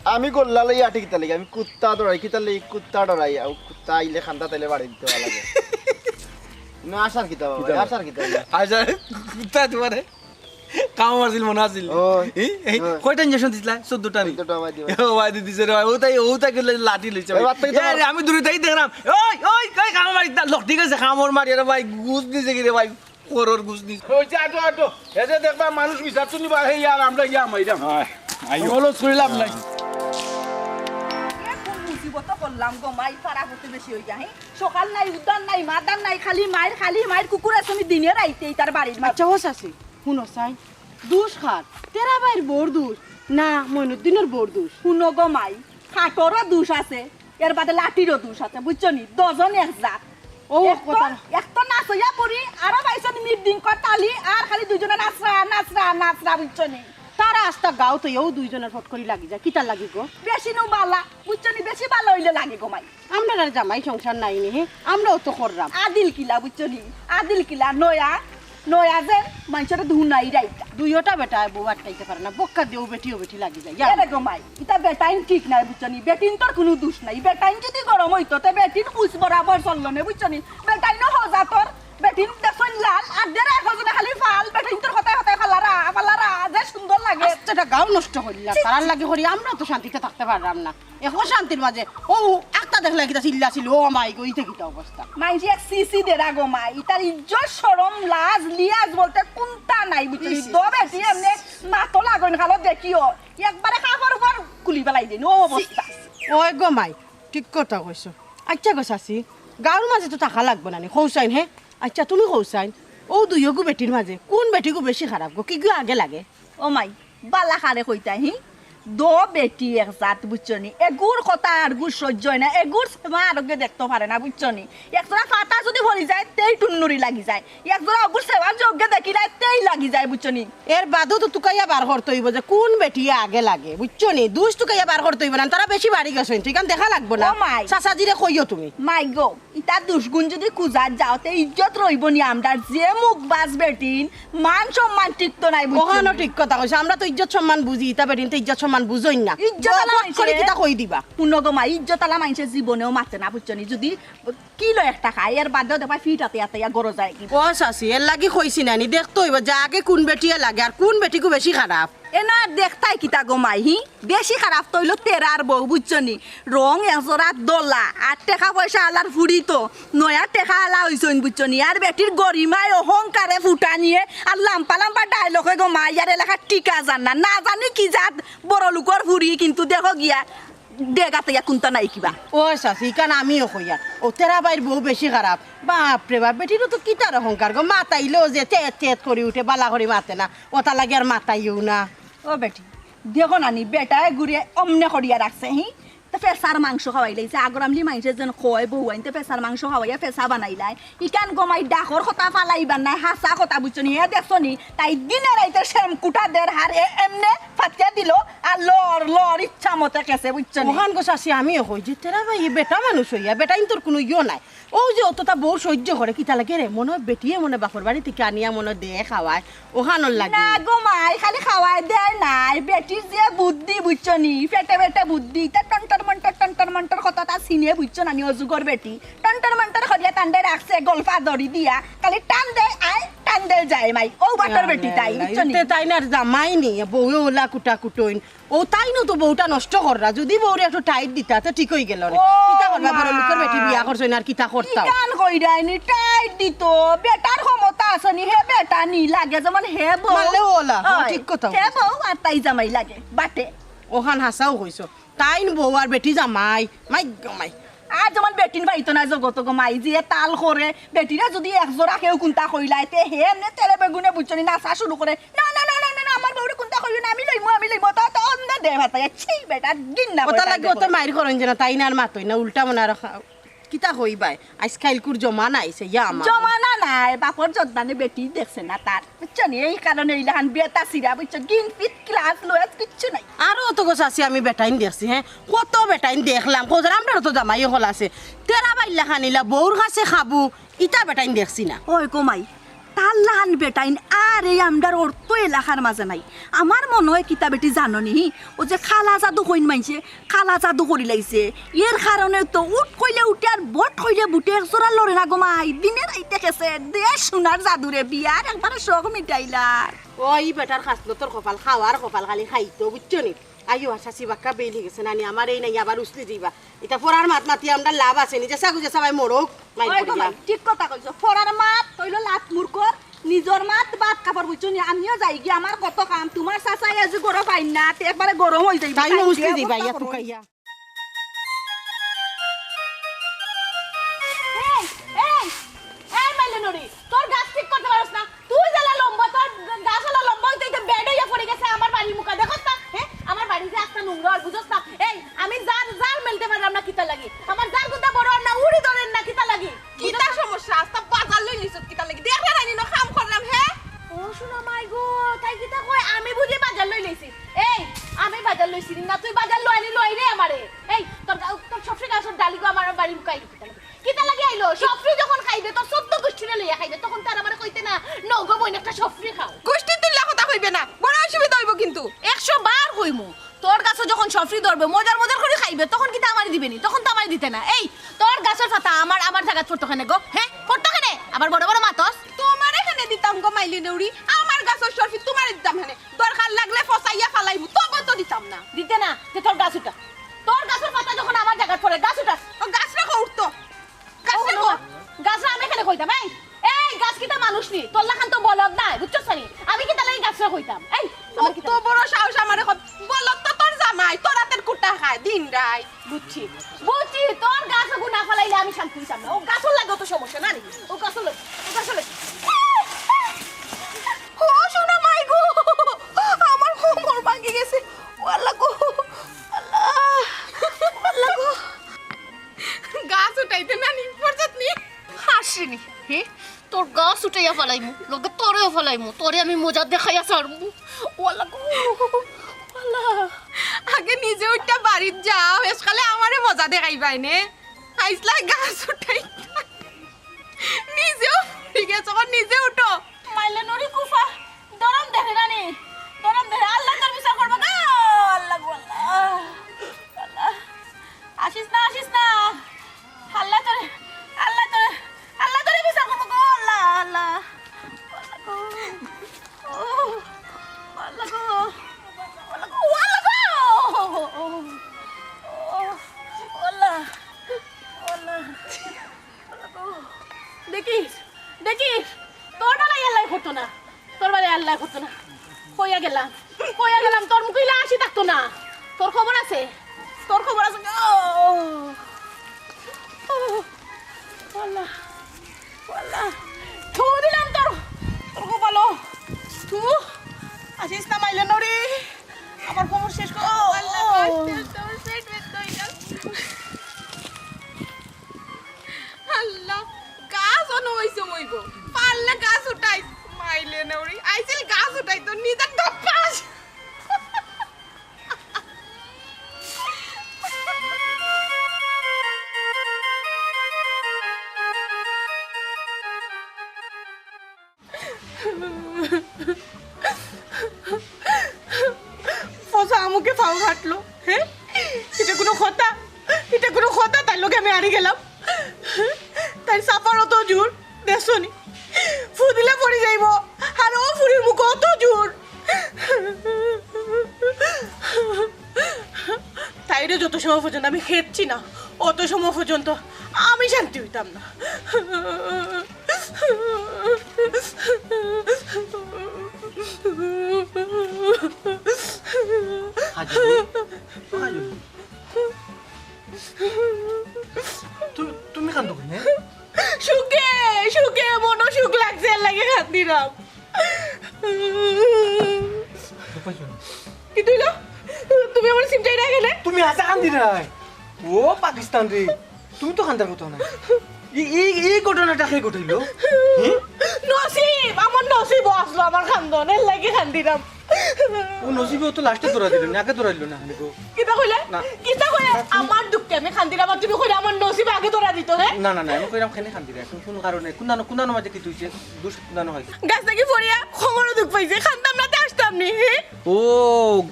আমি গল্লা লইয়া আটি কিতার লাগি, আমি কুত্তা ডরাই কিতার লাগি, কুত্তা ডরাই, আর কুত্তা আইলে কান্দাত আইলে বাড়ি দিতে ভালা লাগে। না, আসার কিতা বাবা, কিতা? আসার কিতা বাবা? আচ্ছা, কুত্তা তুমারে কামো মারছিল, মনো আছিল? ও, ই, এই, ও। কয়টা injection দিছিলা? চৌদ্দটা নি? চৌদ্দটা বায়দি, বায়দি। ও, বায়দি দিছে রে ভাই। ও তাই, ও তাই গেলে লাঠি লইছে এ, ভাই। বাদ থাকি তো এ, মার। আরে, আমি দূরে থাকি দেখলাম। ওই, ওই, ওই, কামড় মারি, তা লোক ঠিক আছে, কামড় মারি, আরে ভাই, ঘুষ দিছে কি রে ভাই? করোর ঘুষ দিছে। ওই যে আটো, আটো। এ যে দেখবা মানুষ বিচার তো নিবা, হে ইয়ার, আমরা ইয়া মাইরাম। আয়, আইও। অলস করি লাভ নাই। এ কোন মুসিবত করলাম গো, মাই পাড়া প্রতিবেশী অইয়া, হে? সকাল নাই, উদ্ধার নাই, মাদার নাই, খালি মাইর, খালি মাইর, কুকুর আছে, আমি দিনে রাইতে ইতার বাড়ির মাঝে। আচ্ছা, ও চাচি, হুনো চাই, দুষ কার? তেরা ভাইর বউর দুষ না মইনুদ্দিনর বউর দুষ? হুনো গো মাই, খাটরও দুষ আছে, এর বাদে লাঠিরও দুষ আছে, বুঝছো নি? দুইজন এক জাত। ও এক তো, কথা। এক তো নাচইয়া পড়ি, আরো পাইছো নি মিট ডিঙ্কর তালি, আর খালি দুইজনে নাচরা, নাচরা, নাচরা, বুঝছো নি? তারা আস্তা গাঁও তো এও দুইজনের ফট করি লাগি যায়, কিতা লাগি গো? বেশি নু বালা, বুঝছো নি? বেশি বালা অইলে লাগে গো মাই। আমরার আর জামাই সংসার নাই নি, হে? আমরাও তো কররাম। আদিল কিলা, বুঝছো নি? আদিল কিলা, নয়া, নয়া যে মানষরে ধুনাই রাইতা। দুইওটা বেটায় বউ আটকাইতে পারে না, বক্কা দেও বেটিও বেটি লাগি যায়। এরে গো মাই, ইতা বেটাইন ঠিক নাই, বুঝছো নি? বেটিন্তর কুনু দুষ নাই। বেটাইন যুদি গরম অইতো, তে বেটিন কুচ বরাবর চললো নে, বুঝছো নি? বেটাইনও হজাতর, বেটিন দেখছইন লাল, আর দেরা এখন খালি ফাল, বেটিন্তর কথায় কথায় ফালারা, ফালারা, যে সুন্দর লাগে। এটা গাঁও নষ্ট করিলা, তারার লাগি করি, আমরা তো শান্তিতে থাকতে পারলাম না। এখন শান্তির মাঝে ও একটা দেখলে কিতা চিল্লা ছিল, ও মাই গো, ইতে কিতা অবস্থা? মাইনষে এক সিসি দেরা গো মাই, ইতার ইজ্জত শরম লাজ লিয়াজ বলতে কুন্তা নাই, বুঝছো নি? ইস, ইস, দো বেটি ইস, এমনে ইস। মাতো লাগইন খালো দেখিও, একবারে কাপড় উপর খুলি ফেলাই দিন, ও অবস্থা। ওই গো মাই, ঠিক কথা কইছো। আচ্ছা গো চাচি, গাঁওর মাঝে তো থাকা লাগবো না নি, কও চাইন, হে? আচ্ছা তুমি কও চাইন, ও দুইওগু বেটির মাঝে কোন বেটিগু বেশি খারাপ গো, কিগু আগে লাগে? ও মাই, বালা কারে কইতায় হি? দো বেটি এক জাত, বুঝছো নি? এগুর কথা আরগুর সহ্য অয় না, এগুর সেবা আরগে দেখতো পারে না, বুঝছো নি? একজরা ফাতা যদি পড়ি যায়, তেই টুন্নুরি লাগি যায়। একজরা অগুর সেবা যোগ্যে দেখিলায়, তেই লাগি যায়, বুঝছো নি? এর বাদেও তো তুকাইয়া বার করতে অইবো যে কোন বেটিয়ে আগে লাগে, বুঝছো নি? দুষ তুকাইয়া বার করতে অইবো না, তারা বেশি বাড়ি গেছে, ঠিক আছে, দেখা লাগবো না। ও মাই। চাচাজিরে কইও তুমি। মাই গো, ইতা দুষগুণ যদি খুজাত যাও, তে ইজ্জত রইবো নি আমরার? যে মুখবাজ বেটিন, মান সম্মান টিকতো নাই, বুঝছো ওখানো নি? ঠিক কথা কইছো, আমরা তো ইজ্জত সম্মান বুঝি, ইতা বেটিন তো ইজ্জত সম্মান বুঝইন না। ইজ্জত আলা বক বক করে মাইনষে কিতা কই দিবা? হুনো গো মা, ইজ্জত আলা মাইনষে জীবনেও মাতে না, বুঝছো নি? যদি কিলো একটা খায়, এর বাদেও দেখবা ফিট আতে আতে ইয়া গরো যায় কি। ও চাচি, এর লাগি কইছি না নি, দেখতো অইবো যে আগে কোন বেটিয়ে লাগে আর কোন বেটিগু বেশি খারাপ। এ না দেখতায় কিতা গো মাই, হি? বেশি খারাপ তো অইলো তেরার বউ, বুঝছো নি? রং এজরা দলা, আর টেকা পয়সা আলার ফুড়ি তো, নয়া টেকা আলা অইছইন, বুঝছো নি? আর বেটির গরিমায় অহংকারে ফুটানিয়ে, আর লাম্পা লাম্পা ডায়লগে গো মাই, আর এলাকার টিকা যার না, না জানি কি জাত বড় লোকর ফুড়ি, কিন্তু দেখো গিয়া, ডেগাতে ইয়া কুন্তা নাই কিবা। ও চাচি, ইখান আমিও কইয়ার। ও তেরা ভাইর বউ বেশি খারাপ। বাপ রে বাপ, বেটিরও তো কিতার অহংকার গো, মাতাইলেও যে তেত তেত করি উঠে, বালা করি মাতে না। ওটা লাগে আর মাতাইও না। ও বেটি, দেখো না নি, বেটায় গুড়ে অমনে করিয়া রাখছে, হি? তো ফেসার মাংস খাওয়াইলাইছে, আগর আমলি মাইনষে যেন কয় বউ আনতে ফেসার মাংস খাওয়াইয়া ফেসা বানাইলায়। ইখান গো মাই ডাকর কথা ফালাইবার নায়, হাছা কথা বুঝছো নি? হে দেখছো নি? তাই দিনে রাইতে শ্যামকুটা দের হার এ এমনে ফাতিয়া দিল, আর লড় লড় ইচ্ছা মতে খেছে, বুঝছো নি? ওখান গো চাচি আমিও কই যে তেরা ভাই বেটা মানুষ অইয়া, বেটাইন্তর কুনু ইয়ো নাই। ও যে অতটা বউ সহ্য করে, কিতা লাগে রে? মনো অয় বেটিয়ে মনো অয় বাপর বাড়ি থাকি আনিয়া মনো অয় দে খাওয়ায়, ওখানোর লাগি। না গো মাই, খালি খাওয়ায় দেয় নায়, বেটির যে বুদ্ধি বুঝছো নি, পেটে পেটে বুদ্ধি, তা টন্টর মন্টর টন্টর মন্টর কথাটা চিনে বুঝছো না নি, অজুগর বেটি। টন্টর মন্টর করিয়া তানরে রাখছে, গলফা দড়ি দিয়া, খালি টান দেয় আয়, টান দেয় যায় মাই। ও বাটর বেটি তাই, বুঝছো নি? তে তাইন আর জামাই নি, বউ ওলা কুটা কুটইন। ও তাইনও তো বউটা নষ্ট কররা, যদি বউরে একটু টাইট দিতা, তে ঠিক অই গেলো রে। ও কিতা করবা, বড় লোকর বেটি বিয়া করছইন, আর কিতা করতাও? ইখান কইরায় নি, টাইট দিত, বেটার ক্ষমতা আছে নি, হে বেটা নি, লাগে যেমন হে বউ। মারলে ওলা, ও অয়, ঠিক কথা হে কইছো। বউ আর তাই জামাই লাগে, বাটে। ওখান হাছাউ কইছো। তাইন বউ আর বেটি জামাই, মাই গো মাই। আর যেমন বেটিন পাইতো না জগত গো মাই, যে তাল করে, বেটিরে যদি এক জোড়া কেউ কুন্তা কইলায়, তে হে এমনে তেলে বেগুনে বুঝছো নি, নাচা শুরু করে, "না, না, না, না, না, না, আমার বউরে কুন্তা কইও না, আমি লইমু, আমি লইমু", তো, তো অন্ধে দে ভাতাইয়া, ছি বেটা, ঘিন্না করে ওটা তাই লাগে, ওতে দেখো। মাইর করইন যে না, তাইন আর মাতইন না, উল্টা মনে আর খা-, কিতা কইবায়? আইজকাইলকুর জমানা আইছে, ইয়া আমার। জমানা নাই, বাপর জর্দানে বেটি দেখছে না তার। বুঝছো নি? এই কারণে এইলাখান বেটা ছিড়া, বুঝছো? গিন ফিট ক্লাস লয়েস কিচ্ছু নাই। আরো অত গো চাচি আমি বেটাইন দেখছি, হে? কত বেটাইন দেখলাম, কত আমরারও তো জামাই অকল আছে। তেরা বাইল্লা খানিলা বউর কাছে খাবু, ইতা বেটাইন দেখছি না। ওই কমাই, তার লাখান বেটাইন আর এই আমরার অর্থ এলাকার মাঝে নাই। আমার মনো অয় কিতা বেটি জানো নি? ও যে কালা জাদু কইন মাইনষে, কালা জাদু করিলাইছে। এর কারণে তো উঠ কইলে উঠে আর বট কইলে বুটে এক জোড়া লড়ে না গো মাই। দিনে রাইতে খেছে, দেশ সোনার জাদুরে বিয়ার একবারে শখ মিটাইলার। ও, ই বেটার খাসলতর কপাল, খাওয়ার কপাল, খালি খাইতো, বুঝছো নি? আইও, আর চাচি বাক্কা বেইল অই গেছে নানি, আমার এই নাই আবার উছলি দিবা। ইতা ফরার মাত মাতি আমরা লাভ আছে নি, যেসা গুজে সবাই মরুক, মাইর ওই করি গো মাই, দিলাম। ঠিক কথা কইছো, ফরার মাত অইলো লাত মুরকর, নিজর মাত বাদ কাপড়, বুঝছো নি? আমিও যাইগি, আমার কত কাম, তুমার চাচাই আজি গরম পাইন না, তে একবারে গরম অই যাইবো। তাই না, তাই উছলি দিয়া দিবা, অবস্থা ইয়া গরম। তুকাইয়া। এই, এই, এই মাইলে নড়ি, তোর গাছ ঠিক করতে পারস না। তুই যেলা লম্বা, তোর গাছ অলা লম্বা অইতে অইতে বেড অইয়া পড়ি গেছে আমার বাড়ির মুখা, দেখস না? হ্যাঁ? আমার বাড়ি যে আস্তা নোংরা, আর বুঝস না? এই, আমি জার, জার মেলতে পারলাম না কিতা লাগি? আমার জার গুতা বড় আর না, উড়ি ধরের না কিতা লাগি? কিতা সমস্যা? আস্তা বাজার লই লিছত কিতা লাগি? দেখরে নানি না কাম করলাম, হ্যাঁ? ও শোনা মাই গো, তাই কিতা কয়? আমি বুঝি বাজার লই লইছি। এই, আমি বাজার লইছি না, তুই বাজার লইলি লই রে আমারে। এই, তোর গা-, তোর সবজি গাছর ডালি গো আমার বাড়ির মুখাই কিতা লাগি? কিতা লাগি আইলো? সবজি যখন খাইবে, তোর চোদ্দ গুষ্টিরে লইয়া খাইবে, তখন তার আমারে কইতে না, "নও গো বইন, একটা সবজি খাও।" গুষ্টি তুললা কথা কইবে না, বড় অসুবিধা অইবো কিন্তু। একশো বার কইমু, তোর গাছো যখন সবজি ধরবে, মজার মজার করি খাইবে, তখন কিতা আমারে দিবে নি? তখন তো আমারে দিতে না। এই, তোর গাছর পাতা আমার, আমার জাগাত পড়তো কেনে গো? হ্যাঁ, পড়তো কেনে? আবার বড় বড় মাতস। তোমারে কেনে দিতাম গো মাইলি নেউরি, আমার গাছর সবজি তোমারে দিতাম কেনে? দরকার লাগলে ফসাইয়া ফালাই গাছরে আমি কেনে কইতাম? এই, এই গাছ কিতা মানুষ নি? তোর লাখান তো বলদ নায়, বুঝছস নি? আমি কিতা লাগি গাছরে কইতাম? এই, আমার কিতা কত বড় সাহস আমারে কত, বলদ তো তোর জামাই, তোর আতের কুটা খায় দিন রাইত। বুঝছি, বুঝছি, তোর গাছ ওগু না ফালাইলে আমি শান্তি অইতাম না। ও গাছর লাগি অত সমস্যা না নি? ও গাছর লাগি, ও গাছর লাগি। ও সোনা মাই গো, আমার কোমর ভাঙ্গি গেছে। ও আল্লাহ গো, আল্লাহ, আল্লাহ গো। গাছ উঠাইতে না নি, পড়ছত নি? হাসিনি, হে? তোর গাছ উঠাইয়া ফালাইমু, লগে তোরেও ফালাইমু, তোরে আমি মজা দেখাইয়া ছাড়মু। ওয়াল্লা গো, ওয়াল্লা। আগে নিজে উঠটা বাড়িত যাও, শেষকালে আমারে মজা দেখাইবায় নে। আইসলা গাছ উঠাই। নিজেও ঠিক আছে, এখন নিজে উঠো। মাইলে নড়ি কুফা, দরম দেখে না নি, দরম দেখে। আল্লাহ তোর বিচার করবো গো, আল্লাহ গো, আল্লাহ, আল্লাহ। আসিস না, আসিস না। আল্লাহ তোরে, আল্লাহ তোরে, আল্লাহ তোরে বিচার করবো গো, আল্লাহ, আল্লাহ। আল্লাহ গো। ও, আল্লাহ গো। আল্লাহ গো, আল্লাহ গো। ও, আল্লাহ। আল্লাহ। আল্লাহ গো। দেখিস, দেখিস, তোর বালাই আল্লাহ করতো না। তোর বালাই আল্লাহ করতো না। কইয়া গেলাম, কইয়া গেলাম, তোর মুখে ইলা হাসি থাকতো না। তোর খবর আছে? তোর খবর আছে? ও, ও, আল্লাহ, আল্লাহ। থু দিলাম তোর, তোর কপালো। থু, আসিস না মাইলে নড়ি। আমার খবর শেষ কর। ও, আল্লাহ, ও। তোর পেট ব্যথা হয়ে গেল। আল্লাহ, গাছ অনো হইছে মইব। পারলে গাছ উঠাইস। মাইলে নড়ি। আইছিল গাছ উঠাইতো, নিজের ডপ্পাস। ফসা আমুকে ফাও কাটলো, হ্যাঁ? ইটা কুনু কথা? ইটা কুনু কথা? তাইর লগে আমি হারি গেলাম। তাইর চাপার অত জোর, দেখছো নি? ফু দিলে পড়ি যাইবো। আর ও ফুরির মুখো অত জোর। তাইরে যত সময় পর্যন্ত আমি খেদছি না, অত সময় পর্যন্ত আমি শান্তি অইতাম না। হাজি, হাজি। তু-, তুমি কান্দো কেনে? সুখে, সুখে মনো সুখ লাগছে, এর লাগি কান্দিরাম। দুঃখ পাইছো না? কিতা অইলো? তুমি আমার সিমটাই রাখে না? তুমি হাছা কান্দিরায়। ও পাকিস্তান রে, তুমি তো কান্দার কথা না। এই, এই, এই ঘটনাটা কে ঘটাইলো? হুম? নসিব, আমার নসিব আসলো আমার কান্দন, এর লাগি কান্দিরাম। ও নসিবে তো লাস্টে ধরা দিল না, আগে ধরাইলো না, হানি গো। কিতা কইলে? না। কিতা কইলে? না, তুমি আমার দুঃখে আমি কান্দিরাম, আর তুমি কইলে আমার নসিব আগে ধরা দিত, হ্যাঁ? না, না, না, আমি কইরাম কেনে কান্দিরায়। এখন কোন কারণে, কোন দানো, কোন দানো মাঝে কি তুইছে? দুষ কোন দানো হইছে? গাছ থাকি পড়িয়া কোমরো দুখ পাইছে, কান্দাম না তে আসতাম নি, হ্যাঁ? ও,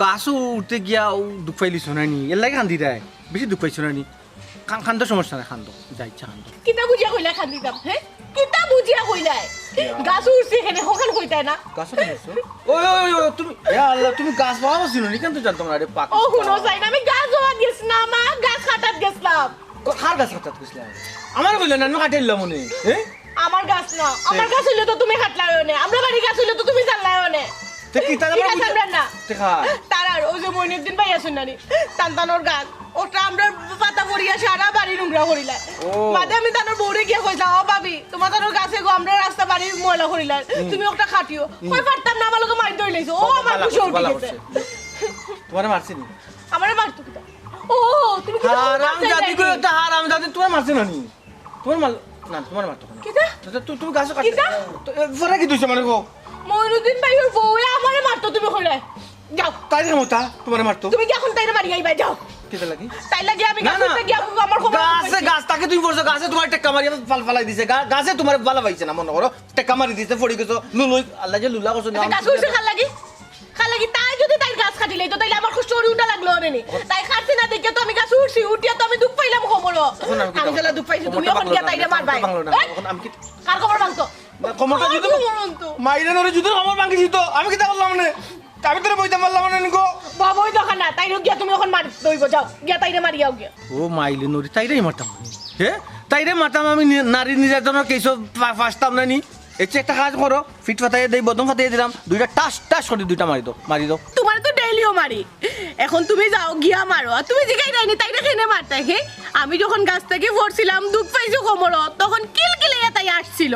গাছো উঠতে গিয়া ও দুখ পাইলিছো না নি? এর লাগি কান্দিরায়। বেশি দুখ পাইছো না নি? কান-, কান্দো সমস্যা নাই, কান্দো। যা ইচ্ছা কান্দো। কিতা বুঝিয়া কইলা কান্দিতাম, হে? কিতা বুঝিয়া কইলায়? ইয়া। গাছ উঠছে এখানে, হকান কইতায় না। গাছ উঠছে? ওই, ওই, ওই, ওই, তুমি, ইয়া আল্লাহ, তুমি গাছ বাবা ছিল নি, কেন তো জানতাম না রে, পাক। ও, হুনো, চাই না, আমি গাছ বাবা গেছ না, মা, গাছ কাটাত গেছলাম। ক-, কার গাছ কাটাত গেছলাম? আমার কইলে না, আমি কাটাইলাম মনে, হ্যাঁ? আমার গাছ না, আমার গাছ হইলে তো তুমি কাটলায় অনে, আমরা বাড়ি গাছ হইলে তো তুমি জানলায় অনে। তে কি তারা ঠিক আছে, বুঝে-, আমরা না। তে খা। তারার ওই যে মইনুদ্দিন ভাই আছইন না নি, তান তানোর গাছ, ওটা আমরা পাতা পড়িয়া সারা বাড়ি নোংরা করিলায়। ও। বাদে আমি তানোর বউরে গিয়া কইলাম, "ও ভাবি, তোমার তানোর গাছে গো, আমরা রাস্তা বাড়ি ময়লা করিলায়, হুম। তুমি ওটা কাটিও।" হুম। কই পারতাম না, আমার লগে মাইর ধরি লাইছে। ও, ও, আমার বালা, খুশি উঠি বালা গেছে। করছে। তোমারে মারছে নি? আমারে মারতো কিতা? ও, তুমি কিতা হারাম জাতি কই, একটা হারাম জাতি তোমার মারছে না নি? তোমার মাল-, না, তোমার মারতো না। কিতা? তো, তো, তু-, তুমি গাছো কাটলে। কিতা? তো, এ, পরে কি দিছে মানে গো? মইনুদ্দিন ভাইর বউয়ে আমারে মারতো, তুমি কইলায়। যাও। তাই রে মতা, তোমারে মারতো। তুমি কি এখন তাইরে মারি আইবা, যাও। কিতা লাগি? তাই লাগি আমি না, গাছ না। উঠতে গিয়া আমার খবর গাছে, পাইছি। গাছ থাকি তুমি পড়ছো, গাছে তোমার টেক্কা মারিয়া ফাল-, ফালাই দিছে। গা-, গাছে তোমার বালা পাইছে না, মনে করো। টেক্কা মারি দিছে, পড়ি গেছো। লুলুই, আল্লাহ যে লুলা করছো, আচ্ছা, নাম গাছ উঠছে কার লাগি? কার লাগি? তাই যদি তাইর গাছ কাটিলে তো তাইলে আমার কষ্ট করি উঠা লাগলো অনে নি। তাই কাটছে না দেখিয়া তো আমি গাছ উঠছি, উঠিয়া তো আমি দুখ পাইলাম কোমরো। এখন আমি কিতা আমি যেলা করতাম? দুখ পাইছি, তুমি কোমরটা এখন ভাঙলো গিয়া না, তাইরে কোমরটা মারবায়। ভাঙলো না। হ্যাঁ? এখন আমি কি কার কোমর ভাঙতো? না, কোমরটা আমার যদি কোমর ভাঙতো। মাইরে নরে যদি কোমর ভাঙি দিত, আমি কিতা করলাম নে? আমি তোরে বইতে পারলাম না নি গো। বাবা, ওই দোকান না, তাইরে গিয়া তুমি এখন মার দইব, যাও। গিয়া তাইরে মারিয়াও গিয়া। ও মাইলে নরি, তাইরেই মারতাম। হে? তাইরে মারতাম আমি নি-, নারী নির্যাতনর কেসও ফা-, ফাঁসতাম না নি। এর চেয়ে একটা কাজ করো, ফিট ফাটাইয়া দেই, বদন ফাটাইয়া দিলাম, দুইটা টাস টাস করি দুইটা মারি দাও, মারি দাও। তুমারে তো ডেইলিও মারি, এখন তুমি যাও গিয়া মারো। আর তুমি জিগাইরায় নি তাইরে কেনে মারতায়, হে? আমি যখন গাছ থাকি পড়ছিলাম, দুখ পাইছি কোমরো, তখন কিলকিলাইয়া তাই আসছিল।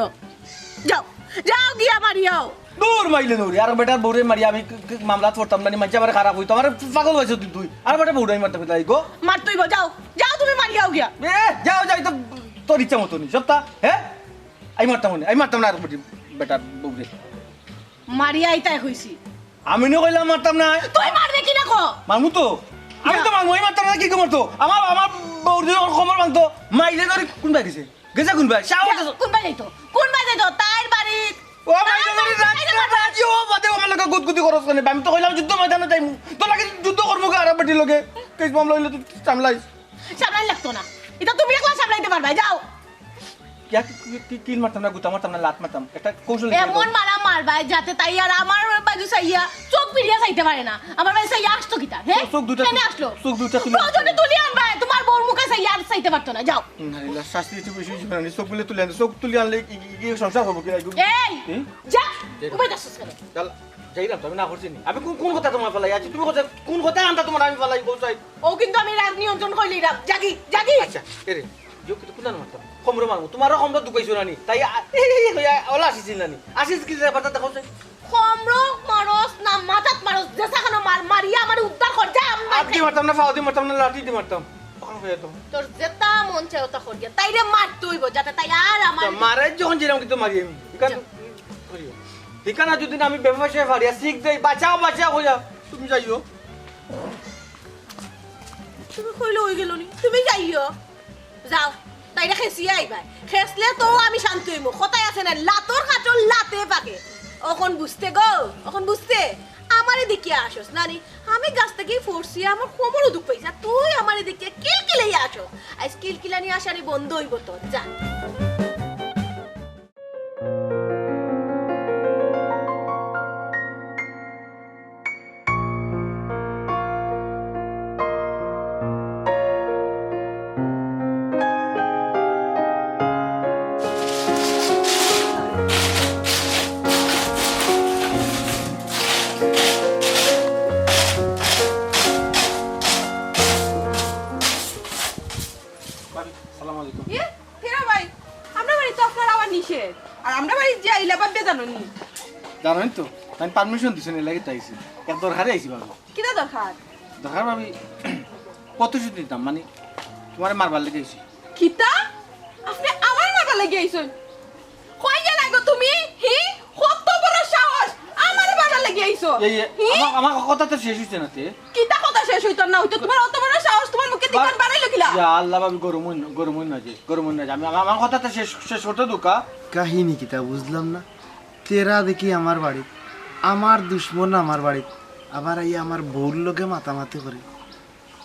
যাও, যাও গিয়া মারিয়াও। দূর মাইলে দৌড়ি, আর বেটার বউরে মারি আমি ক-, ক-, মামলাত পড়তাম না নি, মানষে আমারে খারাপ কইতো, আমারে পাগল পাইছো তুই, তুই। আর বেটার বউরে আমি মারতাম না, ইগো। মারতই বা, যাও, যাও তুমি মারিয়াও গিয়া। এ, যাও, যাও, তো তোর ইচ্ছা মতো নি, সবতা, হে? আমি মারতাম না, আমি মারতাম না আর বেটি-, বেটার বউরে। মারিয়া আইতায় কইছি। আমি নি কইলাম মারতাম না। তুই মারবে কি না ক? মারমু তো। আমি তো মারমু, আমি মারতাম না, কি কমর তো? আমার, আমার বউর যদি আমার কোমর ভাঙতো, মাইলে ধরি কোন বায় গেছে? গেছে কোন বায়? সাহস আছে। কোন বায় যাইতো? কোন বায় যাইতো? তাইর বাড়ি। ও মাইলে ধরি রাজ, রাজ, রাজ, ও বাদে আমার লগে গুদগুদি করস কেনে? আমি তো কইলাম যুদ্ধ ময়দানে যাইমু। তোর লগে যুদ্ধ করমু গো আর বেটির লগে। কেস মামলা অইলে তুই সামলাইস। সামলাই লাগতো না, ইটা তুমি একলা সামলাইতে পারবায়, যাও। কিয়া, কি, কি, কি মারতাম না, গুতা মারতাম না, লাত মারতাম, একটা কৌশল এমন মারা মারবায় যাতে তাই আর আমার বাজু চাইয়া চোখ ফিরিয়া চাইতে পারে না। আমার বাজু চাইয়া আসতো কিতা, হে? চোখ দুইটা কেনে তুলি, আসলো? চোখ দুইটা তুলি। প্রয়োজনে তুলি আনবায়, তুমার বউর মুখে চাইয়া আর চাইতে পারতো না, যাও। ইন্না লিল্লাহ, শাস্তি দিতে বেশি হইছে না, চোখ বুলে তুলি আনতে, চোখ তুলি আনলে কি, কি, কি সংসার করবো কি? এই, যা, উবাই যাচ্ছস কেনে? যাইলাম তো, আমি না করছি নি। আমি কোন, কোন কথা তুমার ফালাই আছি? তুমি কথা, কোন কথা আনতা তুমার আমি ফালাই, কোন চাই? ও কিন্তু আমি রাগ নিয়ন্ত্রণ কইলি রাগ। জাগি, জাগি। আচ্ছা, এরে, যোগ কিন্তু কোন মারতাম? কমরো মারমু। তুমারও কমরো দুখাইছো না নি? তাই আ-, এই, এই, এই, ওলা আসিছিল না নি? আসিস কি রে, বাতা দেখাও চাই। কমরো মারস না মাথাত মারস, যেছা খানো মার, মারিয়া আমারে উদ্ধার কর, যা, আমি মার আত দি খাই। মারতাম না, ফাও দি মারতাম না, লাঠি দি মারতাম। কখন হয়ে তো? তোর যেতা মন চায় ওতা কর গিয়া। তাইরে মারতে অইবো, যাতে তাই আর আমার তা মারে যখন যেরকম কিন্তু মারি আমি। ইখান যা। করিও। ইখান যদি না আমি ব্যবসায় ফারিয়া শিখ দেই, বাঁচাও, বাঁচাও, কইয়া। তুমি যাইও। তুমি কইলে অই গেল নি? তুমি যাইও। যাও। তাইরে খেসিয়া আইবায়। খেসলে তো আমি শান্তি অইমু। কথায় আছে না, লাতর কাটল লাতে পাকে। অখন বুঝতে গো, অখন বুঝতে? আমারে দেখিয়া আসস না নি? আমি গাছ থাকি পড়ছি, আমার কোমরও দুখ পাইছে। আর তুই আমারে দেখিয়া কিলকিলাইয়া আসো। আইজ কিলকিলানি আসানি বন্ধ অইবো তোর। যা। ভাবি, সালাম আলাইকুম। ইয়ে, ফিরো ভাই, আমরা বাড়ি তো আপনার আওয়া নিষেধ। আর আমরা বাড়ি যে আইলা ভাববে জানো নি? জানোই তো, আমি পারমিশন দিছেন, এর লাগি তো আইছি। এক দরকারে আইছি ভাবি। কিতা দরকার? দরকার ভাবি, প্রতিশোধ নিতাম, মানে, তুমারে মারবার লাগি আইছি। কিতা? আপনে আমারে মারবার লাগি আইছইন? কই গেলা গো তুমি? হি? কত বড় সাহস? আমারে মারবার লাগি আইছো? এই, এই, হি? আমার, আমার কথা তো শেষ হইছে না তে। কিতা কথা শেষ হইতো না হইতো? তুমার অত বড় সাহস, তুমার মুখে দিকে বারইলো কিলা? ইয়া আল্লাহ ভাবি, গরম অইন না, গরম অইন না যে, গরম অইন না যে। আমি, আমি আমার কথা তো শেষ, শেষ করতে দুকা। কাহিনী কিতা বুঝলাম না। তেরা দেখি আমার বাড়িত, আমার দুশমন আমার বাড়িত, আবার আইয়া আমার বউর লগে মাতামাতি করে।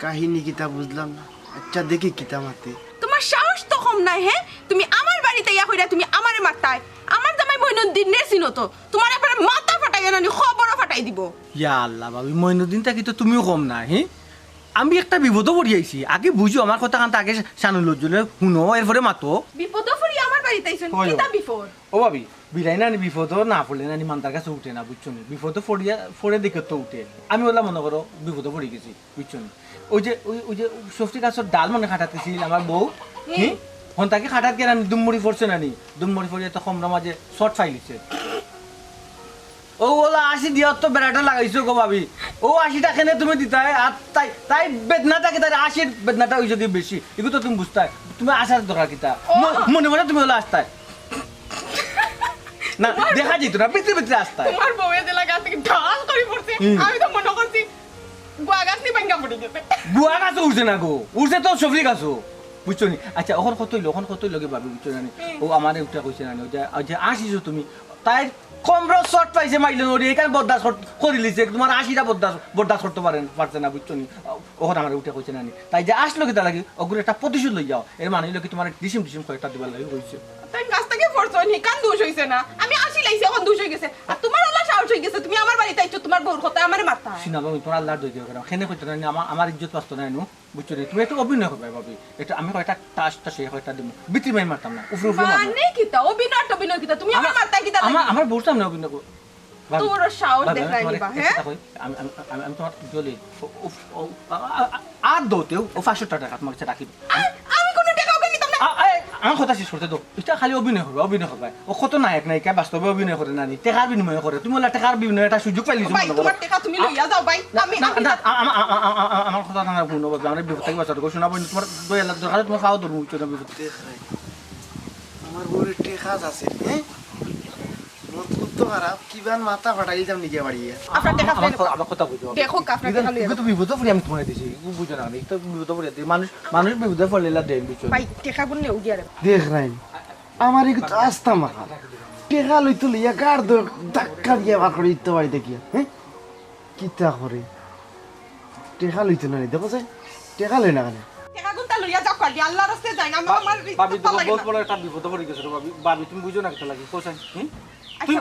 কাহিনী কিতা বুঝলাম না। আচ্ছা, দেখি কিতা মাতে। তুমার সাহস তো কম নায়, হে? তুমি আমার বাড়িত আইয়া কইরা তুমি আমারে মারতায়। আমার জামাই মইনুদ্দিনরে চিনো তো। তুমার একবারে মাথা ফাটাইয়া নানি খবরও ফাটাই দিবো। ইয়া আল্লাহ, ভাবি, মইনুদ্দিন থাকি তো তুমিও কম নায়, হে? আমি একটা বিপদো পড়ি আইছি। আগে বুঝো আমার কথা খানতা, আগে শানু লজ্জলে হুনো, এরপরে মাতো। বিপদো পড়ি আমার বাড়িত আইছইন? হয়। কিতা বিপদ? ও ভাবি, বিলাই নানি বিপদো না পড়লে নানি মান্দার গাছো উঠে না, বুঝছো নি? বিপদো পড়িয়া, পড়ে দেখে তো উঠে। আমি অলা মনো করো বিপদো পড়ি গেছি। বুঝছো নি? ওই যে, ওই, ওই যে সফরি গাছর ডাল মনে কাটাত গেছিল আমার বউ, হুম। হুম? হন তাকে কাটাত গেলাম, দুমড়ি পড়ছে নানি, দুমড়ি পড়িয়া তো কমরো মাঝে শর্ট ফাইলিছে। ও অলা আশি দিয়া তো বেড়াটা লাগাইছো গো ভাবি, ও আশিটা কেনে তুমি দিতায়? আর তাই, তাই বেদনা থাকে, তার আশির বেদনাটা ওই যদি বেশি, এগুলো তো তুমি বুঝতায়, তুমি আসার দরকার কিতা? ও। ম-, মনে মনে তুমি অলা আসতায়। না, দেখা যেত না, ভিতরে ভিতরে আসতায়। তুমার বউয়ে যেলা গাছ থাকি ঢাল করি পড়ছে, হুম। আমি তো মনো করছি গুয়া গাছ নি ভাঙ্গা পড়ি গেছে। গুয়া গাছো উঠছে না গো, উঠছে তো সফরি গাছো, বুঝছো নি? আচ্ছা, অখন কত অইলো, অখন কত অইলো গে ভাবি, বুঝছো না নি? হুম। ও আমারে উঠা কইছে না নি, ওই যে, ওই যে আসিছো তুমি, তাই কমরো শর্ট ফাইছে মাইলে নড়ি, এখানে বরদাস্ত কর-, করি লিছে, তুমার আশিটা বরদাস্ত, বরদাস্ত করতে পারেন, পারছে না, বুঝছো নি? অখন আমারে উঠা কইছে না নি, তাই যে আসলো কিতা লাগি, ওগুলো একটা প্রতিশোধ লই যাও, এর মানে অইলো কি তুমার ডিসিম ডিসিম কয়েকটা দিবার লাগি কইছে। তাই গাছ থাকি তো নিকান দোষ অইছে না, আমি আসি লাইছি, অখন দোষ অই গেছে। আর তুমার আল্লাহ সাহস অই গেছে, তুমি আমার বাড়িত আইছো, তুমার বউর কথা আমারে মারতা। সিনা বাবু, তুমার আল্লাহর দই দিও কেন? কেনে কইতো না, আমার, আমার ইজ্জত বাঁচতো না এনু, বুঝছো নি? তুমি একটা অভিনয় করবে ভাবি, এটা আমি কয়টা টাস টাস এই কয়টা দিমু, বিক্রি মাই মারতাম না, উফরে উফরে মারতাম। মানে কিতা অভিনয় টভিনয় কিতা? তুমি আমার মারতা কিতা আমার, লাগি? আমার বউর সামনে অভিনয় কর-, ভাবি, তোর সাহস ভাবি, আমি দেখাই তোমার নিবা, একটা হ্যাঁ? কথা কই, আমি, আমি, আমি, আমি তোমার জলি, ও, ও, ও, আ-, আ-, আ-, আর দৌতেও ও পাঁচশো টাকা তোমার কাছে রাখি। আ-, আমি কোনো টাকা ওকে নিতাম না। আ-, আ-, আমার কথা শেষ করতে দাও। এটা খালি অভিনয় হবে, অভিনয় হবে। ও কত নায়ক নায়িকা বাস্তবে অভিনয় করে না নি? টাকার বিনিময়ে করে। তুমি বললে টাকার বিনিময়ে একটা সুযোগ পাইলি ভাই, তোমার টাকা তুমি লইয়া যাও ভাই। না, আমি, না, আমি না, আ-, আ-, আ-, আ-, আ-, আ-, আমার কথা না, হুনো ভাবি, আমরা বিপদ থাকি বাঁচার কথা, শোনা বইন, তোমার দয়া লাগ দরকার, তোমার খাওয়া ধর্ম উঠছে না বিপদ। দেখ রে, আমার বউরে টেকা আছে, হ্যাঁ? মতলব তো খারাপ, কিবান মাথা ফাটাই দিতাম নিকে বাড়িয়ে। আপনার টেকা আমার ফেরত। ক-, আমার কথা বুঝো। দেখো, আপনার টেকা লইয়া তুমি তো বিপদে পড়ি আমি তোমায় দিছি। তুমি বুঝো না, আমি তো বিপদে পড়ি দিই। মানুষ, মানুষ বিপদে পড়লে লা দেন, বুঝছো? ভাই, টেকা গুন নেও গিয়া রে। দেখ রাইন, আমার এই তো আস্তা মাথা। টেকা লইতো লইয়া গাড় দর ধাক্কা দিয়া বার করে দিতে পারি দেখিয়া, হ্যাঁ? কিতা করে? টেকা লইতো না নি, দেখো যে, টেকা লই না কেনে? টেকা গুনতা লইয়া যাও কালি, আল্লাহর রাস্তায় যাই না, আমার, আমার ভাবি, ইজ্জত দেখো, লাগে বহুত না। বড় একটা বিপদে পড়ি গেছো রে ভাবি। ভাবি, তুমি বুঝো না কিতা লাগি, কোথায়? হুম? আচ্ছা। তুমি,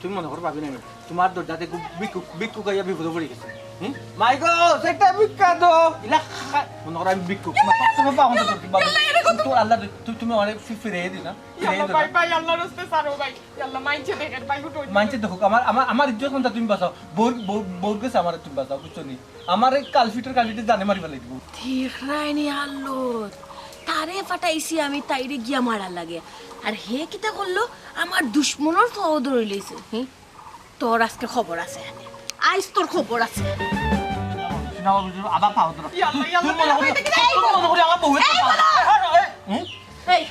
তুমি মনে করো ভাবি নাই, তোমার দরজাতে খুব ভিক্ষুক, ভিক্ষুক আইয়া বিপদে পড়ি গেছে। হুম? মাই গো, একটা ভিক্ষা দাও। ইলা খা-, মনে করো আমি ভিক্ষুক। তোমার, তোমার বাবা মনে করো, ভাবি, ইয়াল্লা, এরকম তো তোর আল্লাহ, তুই, তুমি অনেক ফি-, ফিরে দিও না। ফিরে ইয়াল্লা, দিও না। ভাই, ভাই, আল্লাহর রাস্তায় ছাড়ো ভাই। ইয়াল্লা, মাইনষে দেখের ভাই, উঠো, উঠো। মাইনষে দেখুক, আমার, আমার, আমার ইজ্জত কোনটা তুমি বাঁচাও। বউর, বউ, বউর গেছে আমার তুমি বাঁচাও, বুঝছো নি? আমার এই কালফিটের কালফিটে জানে মারি ফেলাই দিব। দেখ রাইনি আল্লদ, তারে ফাটাইছি আমি তাইরে গিয়া মারার লাগে। আর হে কিতা করলো? আমার দুশমনর ফাও ধরি লইছে। হি? তোর আজকে খবর আছে। আইজ তোর খবর আছে। শোনা বাবু, আবার ফাও ধরো। ইয়াল্লা, ইয়াল্লা, তুই মনে করি, ইয়াল্লা, তুই মনে করি আমার বউয়ের এই কথা। বলো। এই, হুম? এই,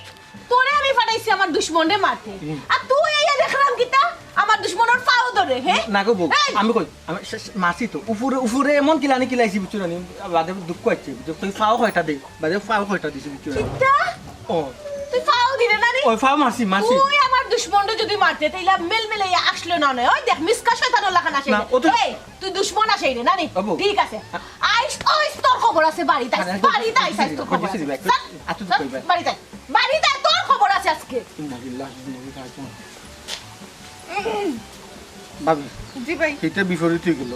তোরে আমি ফাটাইছি আমার দুশমনরে মারতে। হুম। আর তুই আইয়া দেখলাম কিতা? আমার দুশমনর ফাও ধরে, হে? না গো বউ, এই! আমি কই, আমি সে, সে, মারছি তো। উপরে, উপরে এমন কিলানি কিলাইছি, বুঝছো না নি? বাদে দুঃখ আছে, বুঝছো? তুই ফাও কয়টা দে, বাদে ফাও কয়টা দিছি, বুঝছো না নি? কিতা? ও। তুই ফাও দিলে না নি? ওই ফাও মারছি, মারছি। তুই আমার দুশমনরে যদি মারতে, তাইলে মেল মিলাইয়া আসলো না নয়। ওই দেখ, মিসকা শয়তানর লাখান আসে। না, ও তো এই, তুই দুশমন আসে রে, না নি? ও বউ। ঠিক আছে। আইস, ওই তোর খবর আছে, বাড়িতে আইস, আরে, বাড়িতে আইস, আইস, তোর খবর আছে। আচ্ছা, আচ্ছা, স্যার, কইবে। স্যার, বাড়িতে আয়। বাড়িতে আয়, তোর খবর আছে আজকে। ইন্না লিল্লাহি ওয়া ইন্না ইলাইহি রাজিউন। ভাবি, জি ভাই। এটা বিপরীত হয়ে গেল।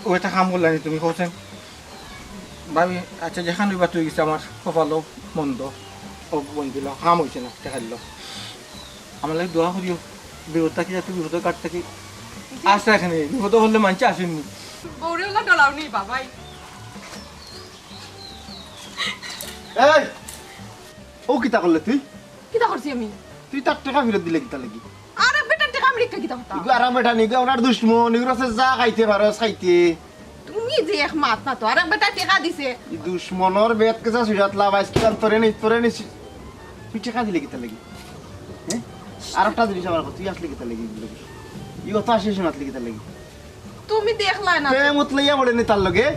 ও একটা কাম করলানি তুমি, কওছেন? ভাবি, আচ্ছা, যেখান অইবা তুই গেছে আমার কপালও মন্দ, ও বন্দিল, কাম হইছে না, দেখা দিল। আমার লাগি দোয়া করিও, বিপদ থাকি যাতে বিপদর কাট থাকি। আচ্ছা, এখানে বিপদ হলে মানছে আসেননি। বউরে ওলা ডলাও নি বাবাই। এই, ও কিতা করলে তুই? কিতা করছি আমি? তুই তার টেকা ফেরত দিলে কিতা লাগি? আরে বেটা, টেকা আমি রেখে কিতা করতাম? ইগু আরাম বেটা নি, ইগু আমরার দুশমন, ইগুর আছে যা খাইতে পারস খাইতে। তুমি যে এক মাত না তো, আরেক বেটা টেকা দিছে। ই দুশমনর বেত কেসা সুজাত লাভ, আইজকাল তোরে নি, তোরে নি। তুই টেকা দিলে কিতা লাগি? হ্যাঁ? আরেকটা জিনিস আমার কথা, তুই আসলে কিতা লাগি? ই অত আসি আসি মাতলে কিতা লাগি? তুমি দেখলা না তো? প্রেম উতলাইয়া পড়ে নি তার লগে।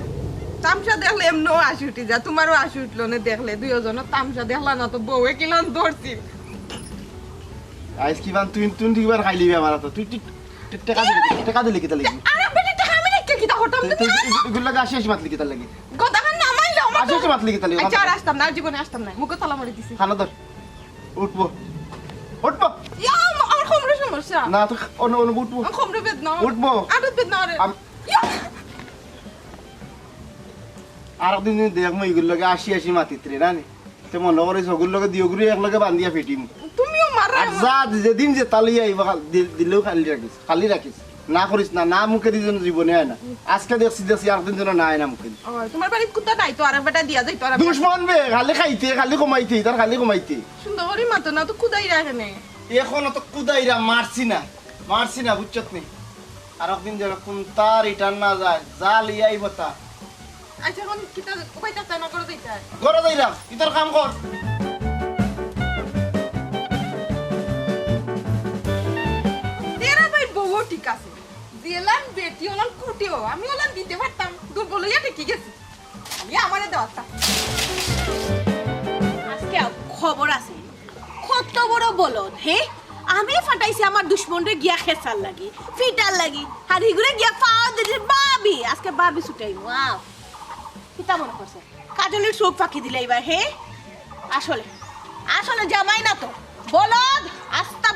তামশা দেখলে এমনও আসি উঠি যা, তোমারও আসি উঠলো না দেখলে, দুইজনর তামশা দেখলা না তো, বউয়ে কিলান ধরছিল। আইজ কিবান তুই, তুই কিবান খাইলি বে আমার তো। তুই, তুই, তুই টেকা দিলি, টেকা দিলি কিতা লাগি? আরে বেটা, টেকা আমি রেখে কিতা করতাম? তুই, তুই, তুই, তুই গুল্লা আসি আসি মাতলি কিতা লাগি? গদাখান নামাইলে আমার আসি তো আসি মাতলি কিতা লাগি? আচ্ছা, আর আসতাম না, আর জীবনে আসতাম না। মুখে তালা মারি দিছি। খানা ধর। উঠবো। উঠবো। ইয়া, আমার কোমরে সমস্যা। না, তো অন্য, অন্য উঠবো। আমার কোমরে বেদনা। উঠবো। আরো বেদনা রে। আম- ইয়া। আরেকদিন যদি দেখমু ইগুর লগে আসি আসি মাতিত রে, না নি? তে মনে করিস ওগুর লগে দিও গুরু এক লগে বান্ধিয়া ফিটিম। তুমিও মারা আর এমন। যা, যেদিন যে তালি আইবা, খাল-, দি-, দিলেও খালি রাখিস, খালি রাখিস। না করিস না, না মুখে দি যেন জীবনে আয় না। আজকে দেখছি, দেখছি, আরেকদিন যেন না আয় না মুখে দি। ও, তোমার বাড়িত কুত্তা নাই তো, আরেক বেটা দিয়া যাইতো, আরেক বেটা। দুশমন বে, খালি খাইতে, খালি কমাইতে, তার খালি কমাইতে। সুন্দর করি মাতো না, তো কুদাই রাখে নে। এখন তো কুদাইরা মারছি না, মারছি না, বুঝছত নি? আরেকদিন যেন কোন তার return না যায়, যা লিয়াই বতা। আচ্ছা, এখন কিতা উপায় থাকতে না করে দিতে হয়? করে দিলাম, কি তোর কাম কর। তেরা ভাই বউও ঠিক আছে, দিলাম বেটি ওলান কুটিও, আমি ওলান দিতে পারতাম, দুর্বল হইয়া ঠেকি গেছি। খালি আমারে দেওয়ার তা। আজকে খবর আছে, কত বড় বলদ, হে? আমি ফাটাইছি আমার দুশমনরে গিয়া খেসার লাগি, ফিটার লাগি, আর হিগুরে গিয়া ফাও দিছে ভাবি, আজকে ভাবি ছুটাই, ওয়াও। কিতা মনে করছে? কাজলির চোখ ফাঁকি দিলে এবার, হে? আসলে, আসলে জামাই না তো, বলদ, আজ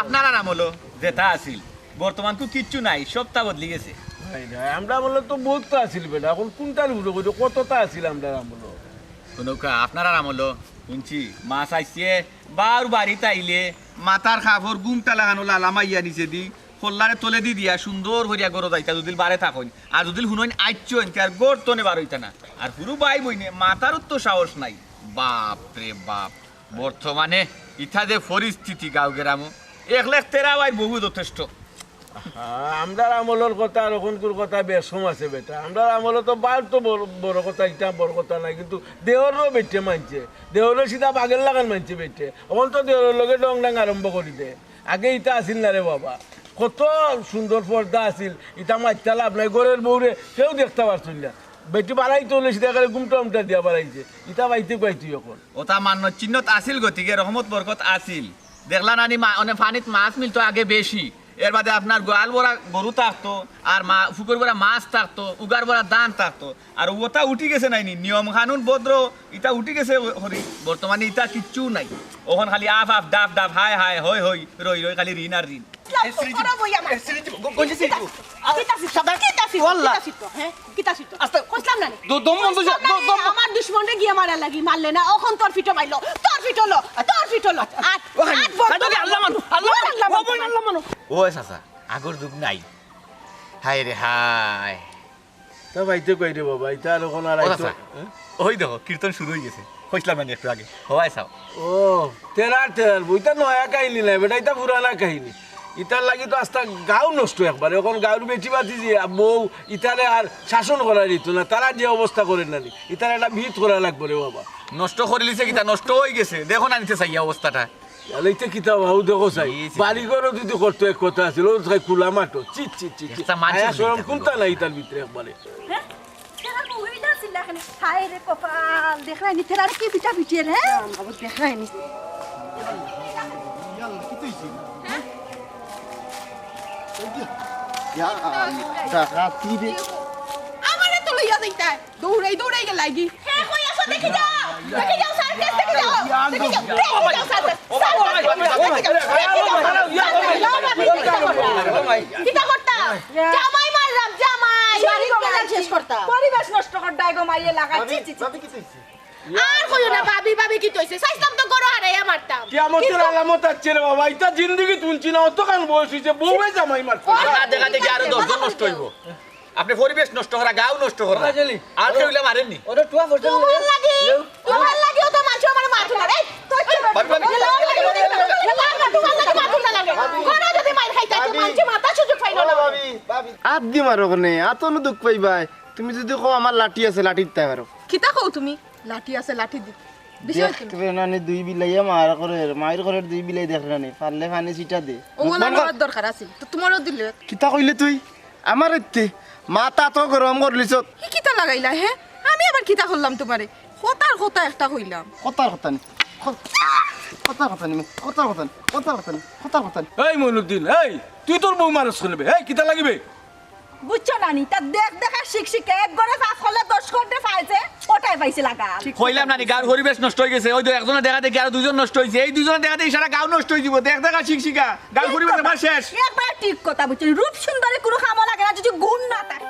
আপনারার আমলো যেতা আছিল, বর্তমান তো কিচ্ছু নাই, সবতা বদলি গেছে। নাই, নাই, আমরার আমলো তো বউততা আছিল বেটা, অখন কুনটার উপরে কইতো, কততা আছিল আমরার আমলো। হুনউক্কা, আপনারার আমলো হুনছি, মাছ আইছে, বাউর বাড়িত আইলে মাথার কাপড় গুমটা লাগানো লালা মাইয়া নিচেদি, কল্লারে তলেদি দিয়া সুন্দর করিয়া ঘরো যাইতা যুদি বারে থাকইন, আর যুদি হুনইন আইচ্ছইন, তে আর ঘর তনে বার অইতা না। আর হুরু ভাই বইনে মাতারও তো সাহস নাই। বাপ রে বাপ, বর্তমানে ইতা যে পরিস্থিতি গাঁও গেরামো, এক লাখ তেরা ভাইর বহু যথেষ্ট। হ্যাঁ, আমরার আমলর কথা আর অখনকুর কথা বেশ কম আছে বেটা। আমরার আমলো তো বার তো বড়, বড় কথা, ইতা বড় কথা নাই, কিন্তু দেওরও বেটে মানছে, দেওরও সিধা বাঘের লাখান মানছে বেটে। অখন তো দেওরর লগে ডং ডাং আরম্ভ করি দে। আগে ইতা আছিল না রে বাবা, কত সুন্দর পর্দা আছিল, ইতা মাইত্তা লাভ নাই, ঘরর বউরে কেউ দেখতা পারছইন না। বেটি বাড়াইতে অইলে সিধা করে গুমটা উমটা দিয়া বাড়াইছে, ইতা বাইতে কই তুই অখন। ওতা মান্যর চিহ্নত আছিল গতিকে রহমত বরকত আছিল। দেখলা নানি মা-, অনে পানিত মাছ মিলতো আগে বেশি, এর বাদে আপনার গোয়াল ভরা গরু থাকতো, আর মা-, পুকুর ভরা মাছ থাকতো, উগার ভরা ধান থাকতো। আর ওতা উঠি গেছে নাইনি, নিয়ম কানুন ভদ্র, ইতা উঠি গেছে হরি। বর্তমানে ইতা কিচ্ছু নাই। অখন খালি আফ আফ, ডাফ ডাফ, হায় হায়, হই হই, রই রই, খালি ঋণ আর ঋণ। এ, সিঁড়ি দিব। ওরা বই আমার। এ, সিঁড়ি দিব। গ-, গঞ্জি সিঁড়ি দিব। আ, কিতা সিঁড়ি? সাদা। কিতা সিঁড়ি? ওয়াল্লা। কিতা সিঁড়ি? হ্যাঁ? কিতা সিঁড়ি? আস্তে। কইছিলাম না নি? দ-, দম বন্ধ যা-, কইছিলাম না দ-, নি? দম। আমার দুশমনরে গিয়া মারা লাগি, মারলে না, অখন তোর পিঠো পাইলো, তোর পিঠো লো, তোর পিঠো লো। আট, আরে, আট, বন্ধ আরে, কর। আল্লাহ মানু, আল্লাহ মানু। আল্লাহ ও মানু। বইন, আল্লাহ মানু। ও চাচা, আগর যুগ নাই। হায় রে হায়। তা বাইতে কই রে বাবা, ইতা আর অখন আর ও আইতো। চাচা, হ্যাঁ? ওই দেখো, কীর্তন শুরু হয়ে গেছে। কইছিলাম না একটু আগে। হবায় চাও। ও, তেরার তেরার বউ, ইতা নয়া কাহিনী নাই বেটা, ইতা পুরানা কাহিনী। ইতার লাগি তো আস্তা গাঁও নষ্ট একবারে। অখন গাঁওর বেটি বাতি যে বউ, ইতারে আর শাসন করা যেত না, তারা যে অবস্থা করে না নি, ইতার একটা ভিত করা লাগবো রে বাবা। নষ্ট করিলিছে কিতা, নষ্ট হয়ে গেছে। দেখো না নিতে চাইয়া অবস্থাটা। তাহলে ইতে কিতা বাবু দেখো চাই, এই যে বাড়ি ঘরও যদি করতো এক কথা আছিল, ও তো চাই খোলা মাঠো। চি, চি, চি, চি। একটা মানুষের আয়া শরম চিন্তা কুনটা করো। নাই তার ভিতরে একবারে। হ্যাঁ? কেন গো, ওইটা ছিল এখানে? হায় রে কপাল, দেখরায়নি, তেরারে কি পিটা পিটিয়ে রে? বাবু, দেখরায়নি। ইয়া, ডাকাতি রে। আমারে তো লইয়া যাইতায়। দৌড়াই দৌড়াই গেলায়গি। হে, কই আছো? দেখি যাও। দেখি যাও, সার্কাস দেখি যাও। দেখি যাও, দেখি যাও, সার্কাস। কিতা করতা? জামাই মারলাম, জামাই। বাড়ির বাজার শেষ করতা। পরিবেশ নষ্ট করতায় গো মাইয়ে লাগা। ছি, ছি, ছি। আর কইও না, ভাবি, ভাবি কিতা অইছে? চাইছলাম তো গরু হারাইয়া মারতাম। কিয়ামতের আলামত আছে রে বাবা, ইতা জিন্দেগিত হুনছি না, অতখান বয়স অইছে, বউয়ে জামাই মারছে। দেখা দেখি আরো দশ জন নষ্ট অইবো। আপনে পরিবেশ নষ্ট করা, গাঁও নষ্ট করা। আর কেউ ইলা মারেননি। ওরে টুয়া পড়ছে না। তোমার লাগি, তোমার লাগি অত মানষে আমারে মারতো না রে। ভাবি, ভাবি। তোমার লাগি মারতো না লাগে। ঘরো যদি মাইর খাইতায়, তো মানষে মারতার সুযোগ পাইলো না। ভাবি, ভাবি। আত দি মারো কেনে, আত অনো দুখ পাইবায়। তুমি যদি কও আমার লাঠি আছে, লাঠি দিতায় পারো। কিতা কও তুমি? লাঠি আছে, লাঠি দি। বিষয় কি? দেখরে নানি দুই বিলাইয়ে মার করের, মাইর করের দুই বিলাই দেখরে নানি, পারলে পানি ছিটা দে। ও মুখ বন্ধ কর। দরকার আছিল, তো তোমারও দিলে। কিতা কইলে তুই? আমার ইত্তে মাথা তো গরম করলিছত। কি কিতা লাগাইলা, হে? আমি আবার কিতা করলাম তোমারে? কথার কথা একটা কইলাম। কথার কথা নি। ক-, কথার কথা নি, কথার কথা নি, কথার কথা নি, কথার কথা নি। এই মইনুদ্দিন, এই, তুই তোর বউ মারস কেনে বে? এই, কিতা লাগিবে? বুঝছো না নি? তা দেখ দেখা শিখ শিখে, এক ঘরে পাঁচ করলে দশ ঘরে পাইছে, ওটাই পাইছে লাগা। কইলাম না নি, গাঁওর পরিবেশ নষ্ট অই গেছে। ওই তো একজনে দেখা দেখি আরো দুইজন নষ্ট অইছে। এই দুইজনে দেখা দেখি সারা গাঁও নষ্ট অই দিব। দেখ দেখা শিখ শিখা। গাঁওর পরিবেশ আমার শেষ। একবার ঠিক কথা বুঝছো। রূপ সুন্দরী কোনো কামো লাগে না যদি গুণ না থাকে।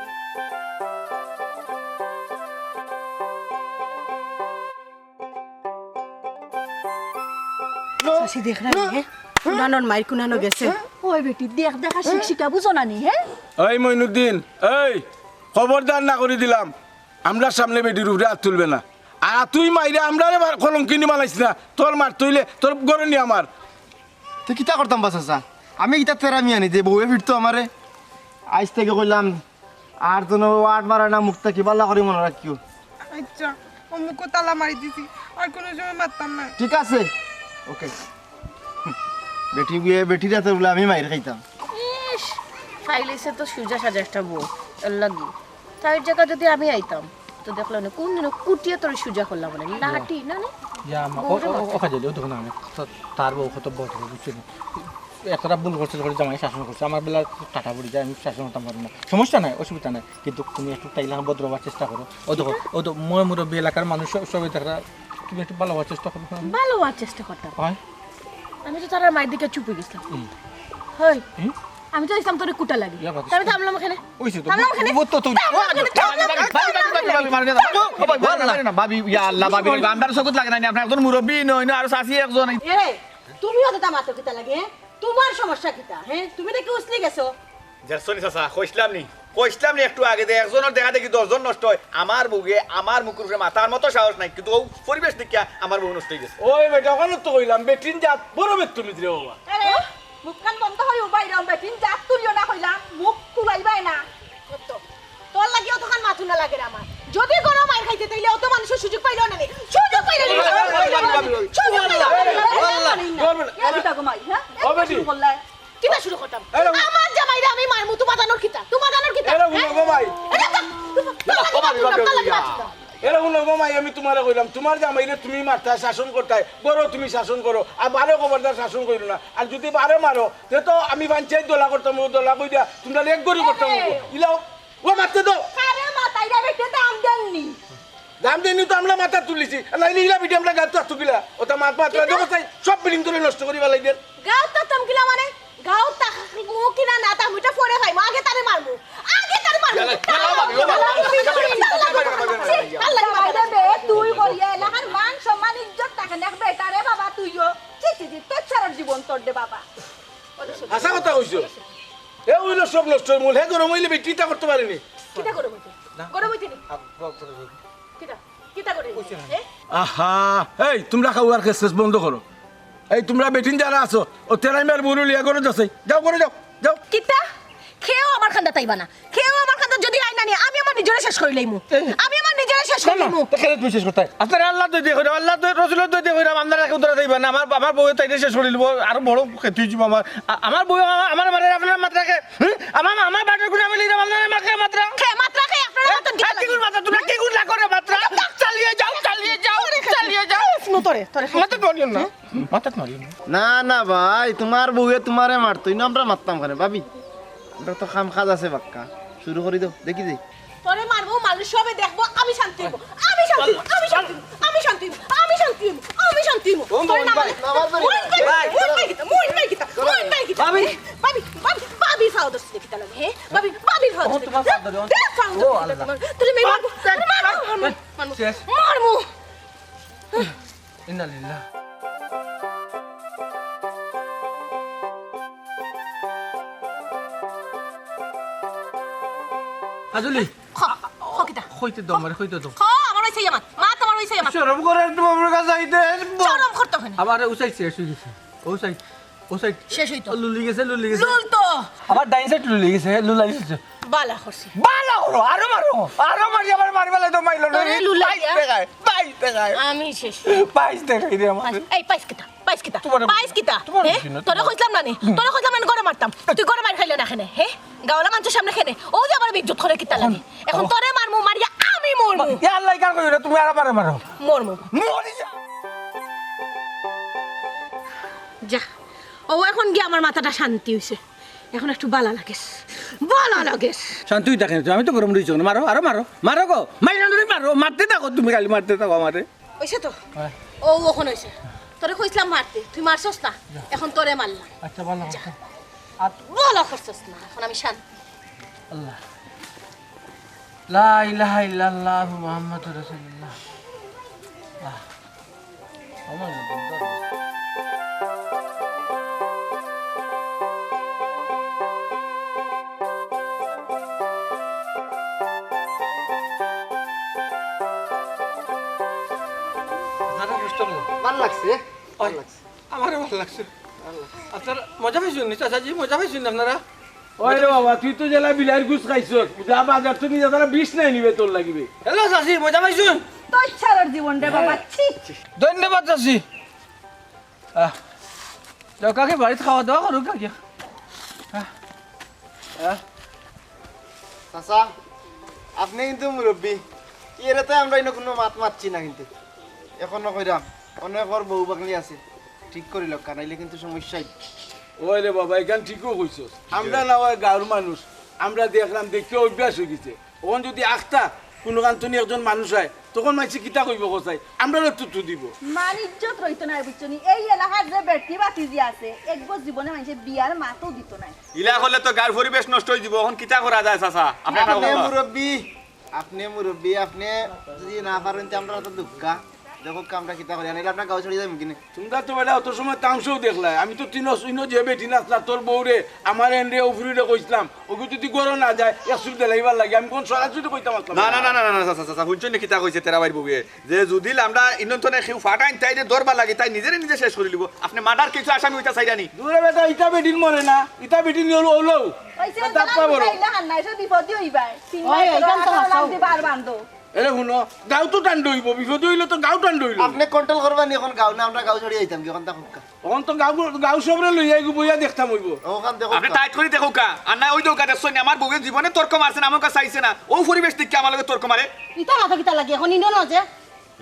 চাচি দেখরা নি, হে? কুনানোর মাইর কুনানো গেছে। ওই বেটি, দেখ দেখা শিখ শিখা বুঝো না নি, হে? এই মইনুদ্দিন, এই, খবরদার না করি দিলাম, আমরার সামনে বেটির উপরে আত তুলবে না। আর তুই মাইরে আমরারে বার-, কলঙ্কিনী বানাইস না। তোর মার তুইলে তোর গরনি আমার। তে কিতা করতাম বা চাচা? আমি কিতা তেরা মিয়া নি যে বউয়ে ফিরতো আমারে? আইজ থাকি কইলাম, আর যেন ও আট মারে না মুখ থাকি, বালা করি মনো রাখিও। আচ্ছা, ও মুখো তালা মারি দিছি, আর কোনো সময় মারতাম না। ঠিক আছে, ওকে। বেটি বিয়ে, বেটির আতে বুলে আমি মাইর খাইতাম। ইস, ফাইলিছে তো সুজা সাজা একটা বউ, এর লাগি। তাইর জাগা যদি আমি আইতাম, তো দেখলে না, কোন দিনও কুটিয়ে তোরে সুজা করলাম না, লাঠি না নি? ইয়া, আমা, ও, ও, ও, ও, কাজে, ও দেখো না, আমি, তো, তার বউ কত বড় বড়, বুঝছো নি? এতটা ভুল করছে, করে জামাই শাসন করছে, আমার বেলা টাটা পড়ি যায়, আমি শাসন করতাম পারবো না। সমস্যা নাই, অসুবিধা নাই, কিন্তু তুমি একটু তাইলে ভদ্র হওয়ার চেষ্টা করো। ও দেখো, ও তো ময় মুরব্বী এলাকার মানুষ, সব, সবাই দেখরা, তুমি একটু ভালো হওয়ার চেষ্টা করো। ভালো হওয়ার চেষ্টা করতাম। হয়? আমি তো তার মায়ের দিকে চুপ অই গেছিলাম। হুম। হয়। হুম? আমি তো ইসলাম তোরে কুটা লাগি। ইয়া বাবা। তাহলে থামলাম এখানে। ওই যে তো, থামলাম এখানে। ও তো তুই। থামলাম এখানে। ভাবি, ভাবি, ভাবি, ভাবি, মারো না। ও ভাই, মারো না। মারো না, ভাবি, ইয়া আল্লাহ, ভাবি, আমরা চকুত লাগে না, আপনি একজন মুরব্বী নয়, না, আরো চাচি একজন। এ, তুমিও তো মাতো কিতা লাগে, হ্যাঁ? তোমার সমস্যা কিতা, হ্যাঁ? তুমি নাকি উছলি গেছো? দেখছো নি চাচা, কইছিলাম নি? কইছিলাম নি একটু আগে যে একজনের দেখা দেখি দশ জন নষ্ট হয়। আমার বউয়ে আমার মুখের উপরে মাতার মতো সাহস নাই, কিন্তু ও পরিবেশ দেখিয়া আমার বউ নষ্ট হয়ে গেছে। ওই বেটা, ওখানে তো কইলাম, বেটিন জাত বড় বেদ তুমি রে বাবা। আরে, মুখখান বন্ধ হই উবাই রাম, বেটিন জাত তুলিও না কইলাম, মুখ তুলাইবাই না। কত? তোর লাগি অতখান মাথু না লাগে রে আমার। যদি গরম মাইর খাইতে তাইলে অত মানুষের সুযোগ পাইলো না নি। সুযোগ পাইলো না নি। সুযোগ পাইলো না নি। সুযোগ পাইলো না নি। আল্লাহ। ইয়া কিতা গো মাই, হ্যাঁ? ও বেটি। শুরু করলাই। কিতা শুরু করতাম? এই রে, আমার জামাইরে আমি মারমু, তোমার জানোর কিতা? তোমার জানোর কিতা? এই রে, হুনো গো মাই। এই রে, তা-, তোমার লাগি মারমু, তোমার লাগি মারমু। এরে হুনো গো মাই, আমি তোমারে কইলাম, তোমার জামাইরে তুমি মারতায়, শাসন করতায়, করো তুমি শাসন করো, আর বারে খবরদার শাসন করিও না। আর যদি বারে মারো, তে তো আমি পঞ্চায়েত দলা করতাম, ও দলা কই দিয়া, তোমরা এক গড়ি করতাম। ইলাও, ও মারতে দাও। আরে মাতাইরা বেটে দাম দেননি। দাম দেননি তো আমরা মাথা তুলিছি, আর নাইলে ইলা বেটি আমরা গাঁত থাকতো কিলা? ওটা মাত মাত্রা দেখো চাই, সব বিল্ডিং তুলে নষ্ট করি বালাই দের। গাঁও থাকতাম কিলা মানে? গাঁও থাকমু কিনা না থাকমু, এটা পরে খাইমু, আগে তারে মারমু, আগে তারে মারমু। ইয়ালা, ইয়ালা, বাবা, ইয়ালা, বাবা, ইয়ালা, বাবা, ইয়ালা, বাবা, ইয়ালা। ছি, আল্লাহ, বাবা, বাবা। রে বে, তুই করিয়া এলাকার মান সম্মান ইজ্জত থাকে না, বেটা রে বাবা তুইও। ছি, ছি, ছি, তোর সারা জীবন তোর দে বাবা। হাছা কথা কইছো। এ অইলো সব নষ্ট, মূল হে গরম অইলে বেটি ইতা করতে পারেনি। কিতা গরম অইতে? না। গরম অইতে নি? আ, ব-, ব-, কিতা? কিতা করে? কইছে না। এ? আহা, এই তোমরা খাওয়ার খেস খেস বন্ধ করো। এই তোমরা বেটিন যারা আছো, ও তেরাই মেয়ের বুড়ো লিয়া ঘরে যাচ্ছে। যাও, ঘরে যাও, যাও। কিতা? কেউ আমার কান্দাত আইবা না। কেউ আমার কান্দাত যদি আয় না নি, আমি আমার নিজরে শেষ করি লইমু। এ। আমি আমার নিজরে শেষ করি না, না, লইমু। তো কেনে তুমি শেষ করতায়? আপনারা আল্লাহর দোহাই দিয়া কইরাম, আল্লাহর দোহাই, রসুলর দোহাই দিয়া কইরাম, আপনারা কেউ দৌড়াত আইবা না। আমার, আমার বউয়ে তাইরে শেষ করি লইবো, আরো বড় ক্ষতি অইযিবো আমার। আ-, আমার বউ আমা-, আমার মারে আপনারা মাতরা কে? হুম? আমার, আমার বাড়ির গুণা মিলে দিলাম, আপনারা মাকে মাতরা। কে মাতরা কে? আপনারা এ, মতন কি এ, কি লাগে? গুণ মাতরা? তোমরা কি গুণ লাগ করে মাতরা? চুপ থাক, চালিয়ে যাও, চালিয়ে যাও, চালিয়ে যাও। হুনো তোরে, তোরে। মাথাত মারিও না, মাথাত মারিও না। না, না ভাই, তুমার বউয়ে তুমারে মারতো, ইনো আমরা মারতাম কেনে, ভাবি? আমরা তো কাম কাজ আছে বাক্কা, শুরু করি দেও, দেখি যাই। তোরে মারমু, মানুষ সবে দেখবো, আমি শান্তি অইমু, আমি শান্তি অইমু, আমি শান্তি অইমু, আমি শান্তি অইমু, আমি শান্তি অইমু, আমি শান্তি অইমু। ও তোরে না মারলে, না মারলে। মইন ভাই, ভাই, মইন ভাই কিতা, মইন ভাই কিতা, মইন ভাই কিতা। ভাবি। ভাবি, ভাবি, ভাবি ফাও ধরছে কিতা লাগে, হে? ভাবি, ভাবি ফাও ও, ধরছে। তুমার ফাও ধরে, ও। দে, ফাও ও ধরছে। আল্লাহ। তোরে মে মারবো, তোরে মারবো, মারবো, মারবো, শেষ। মারবো। ইন্না লিল্লাহ। আজলি। খ, খ কিতা? কইতে দাও আমারে, কইতে দাও। খ, আমার অইছে আমার। মা, তুমার অইছে আমার। শরম করে একটু বাবার কাছে আইতে। শরম করতে হয় না। আবার উসাই শেষ অই গেছে। ও সাইড, ও সাইড। শেষ অইতো। ও লুলি গেছে, লুলি গেছে। লুল তো। আবার ডাইন সাইড লুলি গেছে, লুল আইছে। বালা করছি। বালা করো, আরো মারো। আরো মারি, আবার মারি বেলা তো মাইলো না। তোরে লুল বাইশ লাগিয়া। টাকায়, বাইশ টাকায়। আমি শেষ। বাইশ টাকায় রে আমার। এই পাইস কিতা? পাইস কিতা? তোমার পাইস কিতা? তোমার হে? বেশি না, তোরে তোমার। কইছিলাম না নি? হুম। তোরে কইছিলাম না নি ঘরে মারতাম। তুই ঘরে মার খাইলে না কেনে, হে? গাওলা মানুষের সামনে কেনে? ও যে আমার ইজ্জত করে কিতা লাগে? এখন ও। তোরে মারমু, মারিয়া আমি মরমু। ইয়া আল্লাহ, কার কইরা তুমি আর আমারে মারো। মরমু। মরি যা। যা। ও এখন গিয়া আমার মাথাটা শান্তি অইছে। এখন একটু বালা লাগেস। বালা লাগেস। শান্তি অই থাকে না তো, আমি তো গরম রইছি না। মারো, আরো মারো। মারো গো। মাইরা ধরে মারো। মারতে থাকো তুমি, খালি মারতে থাকো আমারে। অইছে তো? হ্যাঁ। ও, অখন অইছে। তোরে কইছিলাম মারতে, তুই মারছস না। যা। এখন তোরে মারলাম। আচ্ছা, ভালো যা। কথা। আর ভালো করছস না, এখন আমি শান্তি। আল্লাহ। লা ইলাহা ইল্লাল্লাহু মুহাম্মাদুর রাসূলুল্লাহ। আহ। আমার মতন তো। আপনারা বুঝতে পারলেন? ভালো লাগছে, ভালো লাগছে। আমারও ভালো লাগছে। আপনারা মজা পাইছেন নি, চাচাজি? মজা পাইছেন নি আপনারা? ওই রে বাবা, তুই তো জেলা বিলাইর গুছ খাইছস। যা বাজার তো নিয়ে তারা বিষ নাই নিবে তোর লাগিবে। হ্যালো চাচি, মজা পাইছুন? তোর ছাড়ার জীবন রে বাবা, ছি। ধন্যবাদ চাচি। আহ, যাও কাকি, বাড়িত খাওয়া দাওয়া করো কাকি। আহ, আহ। চাচা, আপনি কিন্তু মুরব্বি। এরে তো আমরা ইনো কুনু মাত মাতছি না কিন্তু। এখনো কইরাম, অনেকর বউ বাকলি আছে। ঠিক করি লক্কা, নাইলে কিন্তু সমস্যাই। ওই রে বাবা, এখান ঠিকও কইছস। আমরা না হয় গাঁওর মানুষ, আমরা দেখলাম, দেখিয়া অভ্যাস অই গেছে। অখন যদি আখতা কুনু কান্তনি একজন মানুষ আয়, তখন মাইনষে কিতা কইবো কছাই? আমরারও তো তু দিব। মান ইজ্জত রইতো নায়, বুঝছো নি? এই এলাকার যে বেটি বাতি যে আছে, একবার জীবনে মাইনষে বিয়ার মাতও দিতো নায়। ইলা করলে তো গাঁওর পরিবেশ নষ্ট অই যিবো। অখন কিতা করা যায় চাচা? আপনি আপনি মুরব্বি, আপনি মুরব্বি, আপনি যদি না পারেন, তে আমরা তো দুঃখা। দেখো, আমরা কিতা করি, নাইলে আপনার গাঁও ছাড়ি যাইমু কিনে। তোমরা তো বেটা অত সময় তামশাও দেখলায়। আমি তো তিন ইনো যে বেটি নাচলা, তোর বউরে, আমার এনরে, উফরিরে কইছিলাম, ওগু যদি ঘরো না যায়, এক চুল দেলাইবার লাগে। আমি কোন সরাসরি কইতাম আসলাম না, না, না, না, না, না, চাচা, চাচা, হুনছইন নি কিতা কইছে তেরা ভাইর বউয়ে? যে যদি আমরা ইনন থনে কেউ ফাটাইন, তাইরে ধরবার লাগি, তাই নিজেরে নিজে শেষ করি লিবো। আপনি মার্ডার কিছু আসামি অইতা চাইরা নি? দূরে বেটা, ইটা বেটিন মরে না, ইটা বেটিন হলো, হলো। ওই যে তার জানা পা বড়। বুঝাইলা হান নাই, সব বিপদই অইবায়। তিন ওই, মাস ওইখান তো ধরে হাসাও। নাম দিবা আর বান্ধো। এরে হুনো, গাঁও তো টান্ড অইবো, বিপদ অইলে তো গাঁও টান্ড অইলো। আপনি কন্ট্রোল করবা নি অখন গাঁও, না আমরা গাঁও ছাড়ি যাইতাম কি, অখন তা হুক্কা? অখন তো গাঁও, গাঁও সবরে লইয়া এগু বইয়া দেখতাম অইবো। অখান দেখো অখান। টাইট করি দেখো কা, আর না ওই দেখো কা, দেখছো নি, আমার বউয়ে জীবনে তর্ক মারছে না, আমার কাছে আইছে না, ও পরিবেশ দেখি আমার লগে তর্ক মারে। ইতা মাথা কিতা লাগে, অখন ইনো না যে?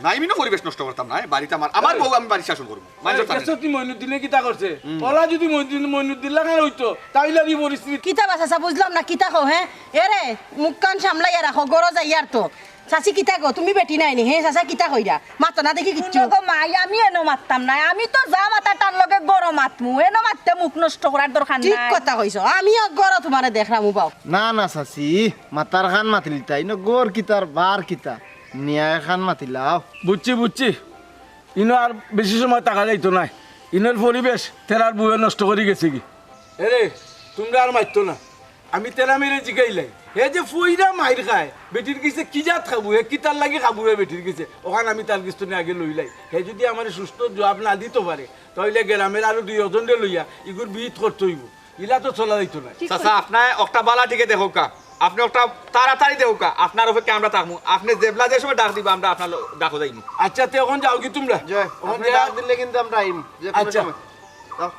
না, আমি ইনো পরিবেশ নষ্ট করতাম না, এ, বাড়িত আমার, আমার বউ আমি বাড়ি শাসন করবো। মানজর এই, জানে। দেখছো তুই মইনুদ্দিনে কিতা করছে? হুম। ওলা যদি মইনুদ্দিন, মইনুদ্দিন লাগান অইতো, তাইলে আর ই পরিস্থিতি। কিতা বা চাচা, বুঝলাম না, কিতা কও, হে? এরে, মুখখান সামলাইয়া রাখো, ঘরো যাইয়ার তো। চাচি কিতা কও, তুমি বেটি নায় নি, হে? চাচা কিতা কইরা? মাতো না দেখি কিচ্ছু। হুনো গো মাই, আমি এনো মাততাম নায়, আমি তো যা মাতার তার লগে ঘরো মাতমু, এনো মাততে মুখ নষ্ট করার দরকার নাই। ঠিক কথা কইছো, আমিও ঘরো তুমারে দেখরাম উবাও। না, না চাচি, মাতার খান মাতিলিতা, ইনো ঘর কিতার বার কিতা, নিয়া এখান মাতিলাও। বুঝছি, বুঝছি। ইনো আর বেশি সময় থাকা যাইতো নায়। ইনোর পরিবেশ তেরার বউয়ে নষ্ট করি গেছেগি। এরে, তুমরা আর মাতিও না। আমি তেরা মেরে জিগাইলাই। হে যে ফুইরা মাইর খায়, বেটির গেছে কি জাত খাবো, হে কিতার লাগি খাবো হে বেটির গেছে। অখান আমি তার গেছ থনে আগে লইলাই। হে যদি আমারে সুস্থ জবাব না দিতো পারে, তাইলে গ্রামের আরো দুই একজনরে লইয়া ইগুর বিহিত করতে অইবো। ইলা তো চলা যাইতো নায়। চাচা, আপনে অকটা বালা ঠিকে দেখউক্কা, আপনে অকটা তাড়াতাড়ি দেখউক্কা, আপনার অপেক্ষায় আমরা থাকমু। আপনে যেবলা যে সময় ডাক দিবা, আমরা আপনার ল-, ডাকো যাইমু। আচ্ছা, তে অখন যাওগি তুমরা? জয়, অখন আপনে যা- ডাক দিলে কিন্তু আমরা আইমু, যে কোনো আচ্ছা। সময়। যাও।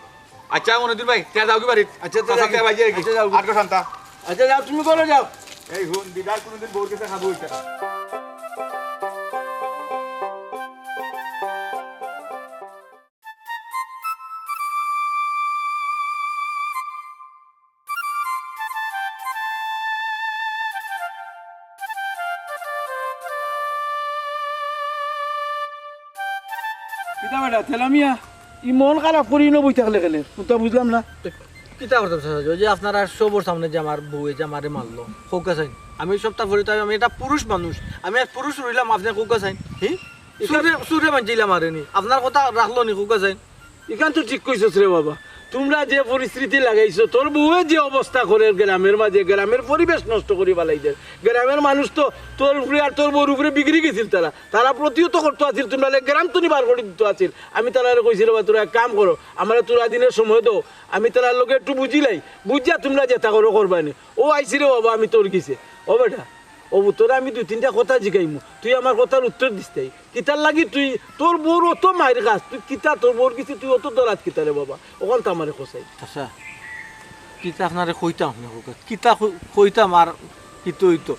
আচ্ছা, মনুদ্দিন ভাই, তে যাওগি বাড়িত? আচ্ছা, তে চাচা, যাওগি। তে বাড়িত যাওগি। আটকো শান্তা। আচ্ছা, যাও, তুমি ঘরো যাও। এই হুন, দিদার কোনোদিন বউর গেছে খাবো অইতা না। কিতা বেটা, তেলামিয়া, ই মন খারাপ করি ইনো বই থাকলে কেনে? কুনতা বুঝলাম না। কিতা করতাম চাচা, ওই যে আপনারার সবর সামনে যে আমার বউয়ে যে আমারে মারলো, কউক্কা চাইন। আমি সবতা পরিতাপ, আমি একটা পুরুষ মানুষ, আমি এক পুরুষ রইলাম, আপনে কউক্কা চাইন। হি? চুরে, চুরে মানছিলাম আরে নি, আপনার কথা রাখলো নি, কউক্কা চাইন। ইখান তো ঠিক কইছস রে বাবা, তুমরা যে পরিস্থিতি লাগাইছো, তোর বউয়ে যে অবস্থা করের গ্রামের মাঝে, গ্রামের পরিবেশ নষ্ট করি ফালাইছে। গ্রামের মানুষ তো তোর উপরে আর তোর বউর উপরে বিগড়ি গেছিল তারা। তারা প্রতিহত করতো আছিল, তুমরারে গ্রাম তনি বার করি দিতো আছিল। আমি তারারে কইছি, "রে বা, তোরা এক কাম করো, আমারে থুড়া দিনর সময় দেও, আমি তারার লগে একটু বুঝিলাই, বুঝিয়া তুমরা যেতা করো করবায়নে।" অউ আইছি রে বাবা, আমি তোর গেছে। ও বেটা, অউ তোরে আমি দুই তিনটা কথা জিগাইমু, তুই আমার কথার উত্তর দিস তাই। কিতার লাগি তুই, তোর বউর অত মাইর খাস, তুই কিতা তোর বউর গেছে তুই অত দরাজ কিতা রে বাবা? অখানতা আমারে কছাই। আচ্ছা, কিতা আপনারে কইতাম না কউক্কা, কিতা কই-, কইতাম আর কিতা অইতো?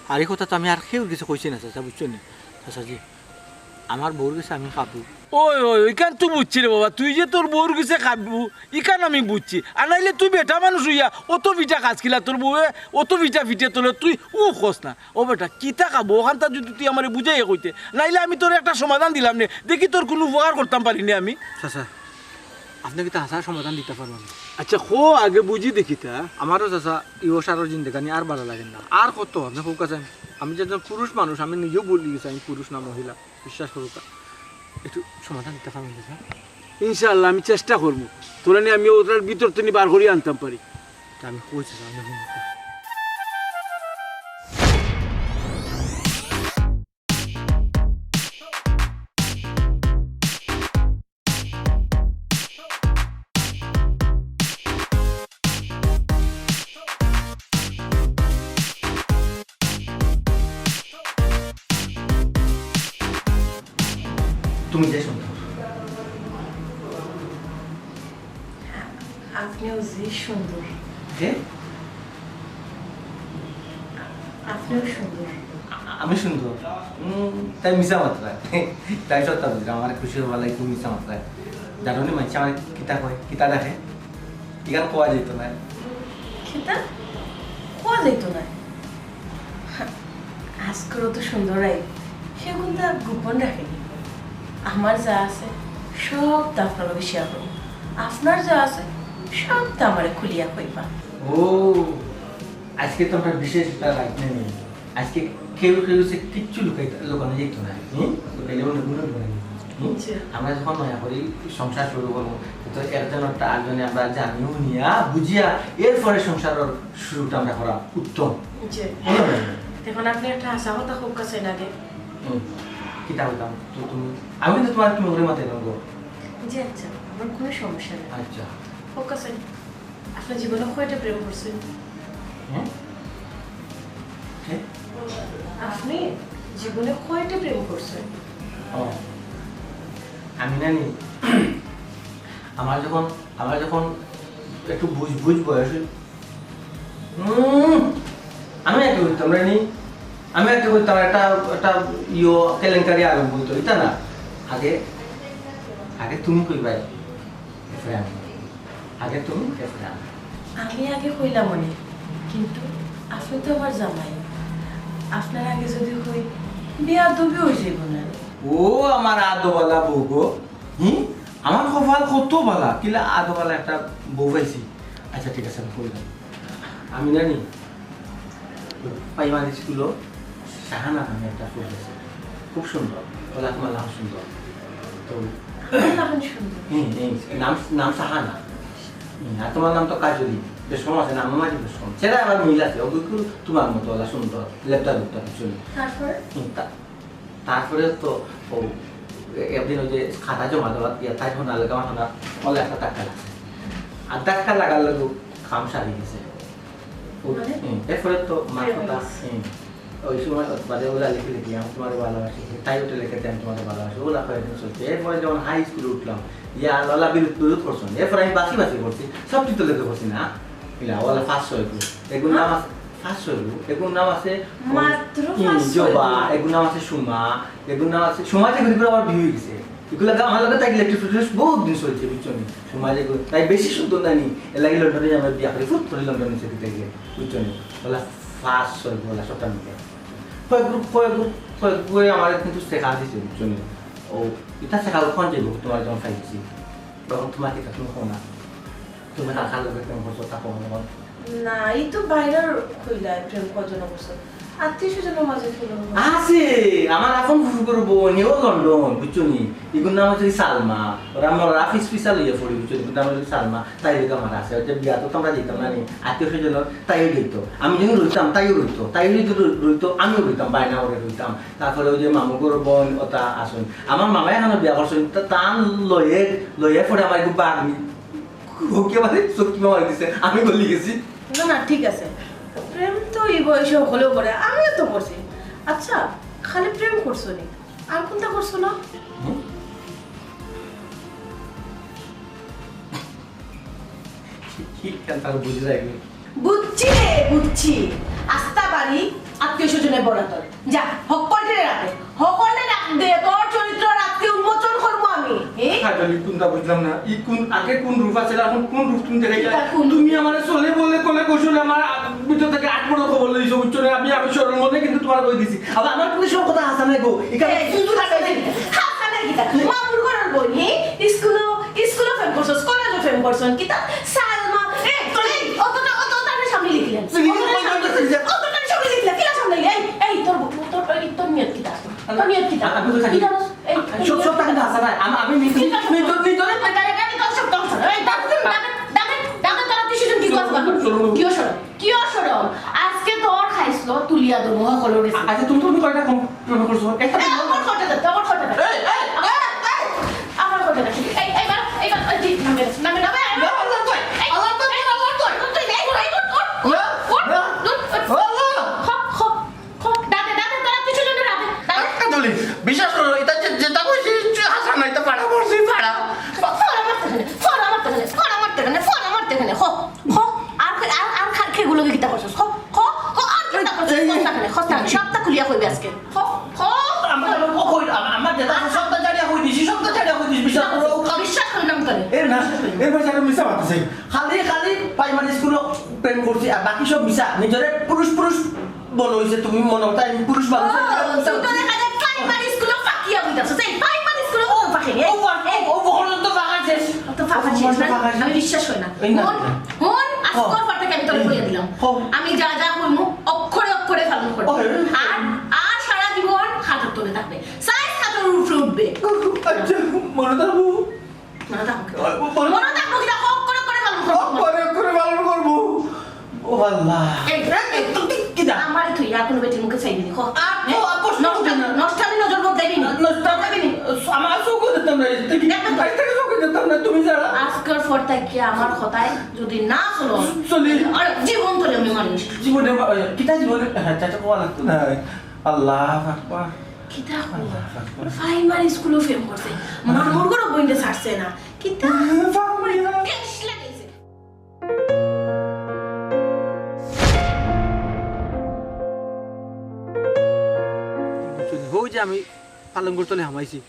আর ই কথা তো আমি আর কেউর গেছে কইছি না চাচা, বুঝছো নি? চাচাজি, আমার বউর গেছে আমি কাবু। ওই, ওই, ওইখান তো বুঝছি রে বাবা, তুই যে তোর বউর গেছে কাবু, ইখান আমি বুঝছি। আর নাইলে তুই বেটা মানুষ অইয়া অত ভিটা খাস কিলা, তোর বউয়ে অত ভিটা ফিটে তোলে, তুই ও কস না। ও বেটা, কিতা কাবু? অখানতা যদি তুই আমারে বুঝাইয়া কইতে, নাইলে আমি তোর একটা সমাধান দিলাম নে, দেখি তোর কুনু উপকার করতাম পারি নে আমি। চাচা, আপনে কিতা হাছা সমাধান দিতা পারবা নি? আচ্ছা, কও আগে বুঝি দেখি তা। আমারও চাচা, ইও সারর জিন্দেগানি আর ভালা লাগে না। আর কত, আপনে কউক্কা চাইন। আমি যে একজন পুরুষ মানুষ, আমি নিজেও ভুলি গেছি আমি পুরুষ না মহিলা। বিশ্বাস করউক্কা। একটু সমাধান দিতা পারবা নি, চাচা? ইনশাআল্লাহ, আমি চেষ্টা করমু। তোরে নি আমি অটার ভিতর তনি বার করি আনতাম পারি। তা আমি কইছি, চাচা, আমি হুনমু। তুমি যে সুন্দর। আপনিও যে সুন্দর। যে? আপনিও সুন্দর। আ-, আমি সুন্দর? উম, তাই মিছা মাতরায়। তাই সত্য বুঝলাম, আমার খুশি হওয়া লাগে, তুমি মিছা মাতরায়। জানো নি, মানষে আমারে কিতা কয়, কিতা ডাকে? ইখান কওয়া যাইতো নায়। কিতা? কওয়া যাইতো নায়? আজকেরও তো সুন্দর আই, সে কিন্তু আর গোপন রাখেনি। আমার যা আছে, সবতা আপনার লগে শেয়ার করমু। আপনার যা আছে, সবতা আমারে খুলিয়া কইবা। ও, আজকে তো আমরা বিশেষ একটা রাইত নি। আজকে কেউ কেউ সে কিচ্ছু লুকাইতে, লুকানো যাইতো না। হুম? লুকাইলে মনে গুণ ধরে নি। হুম? জি। আমরা যখন নয়া করি সংসার শুরু করবো, তো একজন একটা আরেকজনে আমরা জানিও নিয়া, বুঝিয়া, এরপরে সংসারর শুরুটা আমরা করা উত্তম। জি। বুঝলে? এখন আপনি একটা হাছা কথা খুব কাছে লাগে। হুম। কিতা কইতাম? তো তুমি, আমি কিন্তু তোমার তুমি ওরে মাথায় রাখবো। জি, আচ্ছা, আমার কোনো সমস্যা নেই। আচ্ছা। খুব কাছে। আপনি জীবনে কয়টা প্রেম করছেন? হ্যাঁ? কে? আপনি জীবনে কয়টা প্রেম করছেন? ও, আমি নানি, আমার যখন, আমার যখন একটু বুঝ বুঝ বয়স অই-, উম, আমি একটা করতাম রানি, আমি একটা করতাম, একটা, একটা ইয়ো কেলেঙ্কারি আরম্ভ অইতো, ইতা না? আগে, আগে তুমি কইবায়, এরপরে আমি। আগে তুমি, এরপরে আমি। আমি আগে কইলাম অনে, কিন্তু আপনি তো আমার জামাই। আপনার আগে যদি কই, বেয়াদবি অই যাইবো না? ও আমার আদোয়ালা বউ গো, হুম? আমার কপাল কত বালা, কিলা আদোয়ালা একটা বউ পাইছি। আচ্ছা, ঠিক আছে, আমি কইলাম। আমি নানি, প্রাইমারি স্কুলো শাহানা নামে একটা ফুল আছে, খুব সুন্দর, ওলা তোমার লাম সুন্দর। তো আমার লাম সুন্দর। হুম, হুম, নাম, নাম শাহানা। হুম, আর তোমার নাম তো কাজলি, বেশ কম আছে, নাম আমার বেশ কম। সেটা আবার মিল আছে, ও বিলকুল তোমার মতো ওলা সুন্দর, লেপটা লুপটা কিছু নেই। তারপর? হুম, তা-, তারপরে তো ও একদিন ওই যে খাতা জমা দেওয়ার গিয়া তাই ফোন আলগা আমার ফোন অলে একটা ধাক্কা লাগছে। আর ধাক্কা লাগার লগে কাম সারি গেছে। ও, মানে? হুম, এরপরে তো মার প্রেম কথা, হয়েছে। হুম, ওই সময় বাদে ওলা লিখে লিখে, "আমি তোমারে ভালোবাসি", তাই ওটা লিখে দেয়, "আমি তোমারে ভালোবাসি", ওলা কয়েকদিন চলছে। এরপরে যখন হাই স্কুলে উঠলাম, ইয়া আল্লাহ বিরোধ বিরোধ করছেন, এরপরে আমি বাসি বাসি করছি, সব কিছু লিখে করছি না, ইলা ওলা ফার্স্ট হইব, এগুলো নাম আছে, ফার্স্ট হইব, এগুলো নাম আছে, মাত্র হুম, ফার্স্ট জবা, হইব। এগুলো নাম আছে সুমা, এগুলো নাম আছে, সুমা যে ঘুরে ঘুরে আবার বিয়ে হয়ে গেছে। এগুলা গা-, আমার লগে তাই ইলেকট্রিক ফিটিংস বহুত দিন চলছে, বুঝছো নি? সমাজে এগুলো তাই বেশি সুন্দর নানি, এর লাগি লন্ডনে যে আমরা বিয়া করি, ফুট করে লন্ডনে চলে গেছে, বুঝছো নি? ওলা ফার্স্ট হইব, ওলা সবটা মিলে। কয়েক গ্রুপ, কয়েক গ্রুপ, কয়েক গ্রুপে আমার কিন্তু শেখা দিছে, বুঝছো নি? ও, ইতা সে কাল কোন যাইব তোমার যখন পাইছি? তখন তোমার কিতা তুমি কও না? তুমি কার কার লগে প্রেম করছো তা কও না তখন? না, ই তো বাইরের কইলা প্রেম কজন করছো। আত্মীয় স্বজনের মাঝে কি বলবো? আছে, আমার আপন ফুফু করবো, নিউ লন্ডন, বুঝছো নি? ইগুর নাম হচ্ছে সালমা। ওরা আমার রাফিস ফিসা লইয়া পড়ি, বুঝছো নি? ইগুর নাম হচ্ছে সালমা। তাই দেখে আমার আছে। ওই যে বিয়া তো আমরা দিতাম না নি, আত্মীয় স্বজন তাইও দিত। আমি যখন রইতাম, তাইও রইতো। তাইও যদি রই-, রইতো, আমিও রইতাম, বায়না করে রইতাম। তারপরে ওই যে মামু করো বোন, ওটা আসুন। আমার মামায় এখানে বিয়া করছেন, তা তান লয়ে, লয়ে পরে আমার একটু বাঘ নি-, ওকে মানে চোখ কিবা মারি দিছে, আমি গলি গেছি। না, না, ঠিক আছে। প্রেম তো এই বয়সে হলেও করে, আমিও তো করছি। আচ্ছা, খালি প্রেম করছো নি, আর কোনটা করছো না? হুম? কি, কি, কেন তার বুঝে যায়নি? বুঝছি রে, বুঝছি। আস্তা বাড়ি, আত্মীয় স্বজনের বড় তোর। যা, হকলটিরে রাখে। হকলটিরে রাখ দে, তোর চরিত্র রাখতে উন্মোচন করবো আমি। এ? হ্যাঁ, তাহলে কোনটা বুঝলাম না? ই কোন, আগে কোন রূপ আছে, এখন কোন রূপ তুমি দেখাই? এটা কোন তুমি আমারে চলে বলে কোলে কৌশলে আমার আ-, ভিতর থেকে আট বড় খবর লইছো, বুঝছো না? আমি, আমি সরল মনে কিন্তু তোমার কই দিছি। আবার আমার কোনো সব কথা হাসা নাই গো। এখানে এই, শুধু হাসা নাই। হাসা নাই কিতা? মামুর ঘরের বই, হে? স্কুলো, স্কুলো প্রেম করছস, কলেজো প্রেম করছস, কিতা? সালমা, এই, এই, অতটা, অত, অতটা সামনে লিখলেন। তুমি কি অতটা কই সামনে বলতেছিস যে লিখলেন। অতটা সামনে লিখলেন, কিলা সামনে লিখলেন? এই, এই, তোর, তোর, এই, তোর নিয়ত কিতা? তোর নিয়ত কিতা? আমি তো জানি। কিতা? এই, সব, সব টাকা হাসা নাই। আমি, আমি নিজে, কিতা? নিজে, নিজে, এই, তাকে, তাকে, তাকে, তাকে, তাকে, তারা তুই সেদিন কি কথা বলবি? চলো। কিয় শরম? কিয় শরম? আজকে তোর খাইছলো তুলিয়া দেবো, হকলর গেছে। আচ্ছা, তুমি, তুমি কয়টা কম প্রেম করছো? একটা এই, আমার কথা দে, আমার কথা দে। এই, এই, এই, এই। আমার কথা দে। এই, এই, বার, এই, বার, এই, নামে, নামে, নামে, এই, না, আল্লাহ কই? এই, আল্লাহ কই? এই, আল্লাহ কই? তুই, এই, এই, এই, ওঠ, ওঠ, না, ওঠ, না। ওঠ, ওঠ। আল্লাহ। হ, হ, হ। ডাকে, ডাকে, তারা কিছু জনের ডাকে, ডাকে। একটা দলি, বিশ্বাস করো, এটা যে, যেটা কইছি, হাসা নাই, এটা পাড়া পড়ছি, পাড়া। ফড়া মারতে গেলে, ফড়া মারতে গেলে, ফড়া মারতে গেলে, ফড়া মারতে গেলে, হ, হ, আর, আর, আর খা-, খেগুলো কিতা করছস? হ, হ, হ, আর কিতা করছস? এই, এই। খস্তা খানে, খস্তা খানে, সবটা খুলিয়া কইবে আজকে। হ, হ। আমার, আমার, ও কই, আমার, আমার যেটা আছে, সবটা ছাড়িয়া কই দিছি, সবটা ছাড়িয়া কই দিছি, বিশ্বাস করো, ও কাম- বিশ্বাস করলাম তোরে। এ না, এ ভাই, যারা মিছা মারতেছে। খালি, খালি প্রাইমারি স্কুলো প্রেম করছি, আর বাকি সব মিছা। নিজরে পুরুষ, পুরুষ মনে হইছে, তুমি মনে হতো আমি পুরুষ মানুষ। ও, তুই তো দেখা যায় প্রাইমারি স্কুলো ফাঁকিয়া বইতাছস। এই প্রাইমারি স্কুলো ও ফাঁকি, এই, ও ফাঁকি, এই। ও বহন তো ফাঁকা শেষ। ও তো ফাঁকা ও শেষ, বহন তো না? ফাঁকা শেষ। আমি বিশ্বাস হয় না। এই না। হুন, হুন, আজকের পর থেকে আমি তোরে কইয়া দিলাম। ও। আমি যা যা কইমু, অক্ষরে অক্ষরে পালন করবে। ও, হ্যাঁ। আর, আর সারা জীবন খাটের তলে থাকবে। সাইজ খাটের উপরে উঠবে। আচ্ছা, মনে থাকবো। মনে থাকবো। ও, মনে মনে থাকবো কিনা? হক করে করে পালন করবো। হক করে করে পালন করবো। ও আল্লাহ। এই, এই, এই, তুই কি দা? আমারে তুই আর কোনো বেটির মুখে চাইবি না, ক। আর তো আর প্রশ্ন নষ্ট, উঠে না। নষ্ট আমি নজর বদলাইবি না। নষ্ট আমি বদলাইবি না। আমার চোখও দিতাম না। তুই কি? দেখবেন তো। আজ থেকে চোখও দিতাম না, তুমি ছাড়া। আজকের পর থেকে আমার কথায় যদি না চলো, চলি। আর জীবন তোরে আমি মানুষ। জীবনে, কিতা জীবনে? হ্যাঁ, চাচা, বলা লাগতো না। আল্লাহ আকবার। কিতা কও? প্রাইমারি স্কুলো প্রেম করছে। মামুর ঘরো বইনটা ছাড়ছে না। কিতা? প্রাইমারি। ঠেস লাগাইছে। হউ যে আমি পালঙ্গর তলে হামাইছি।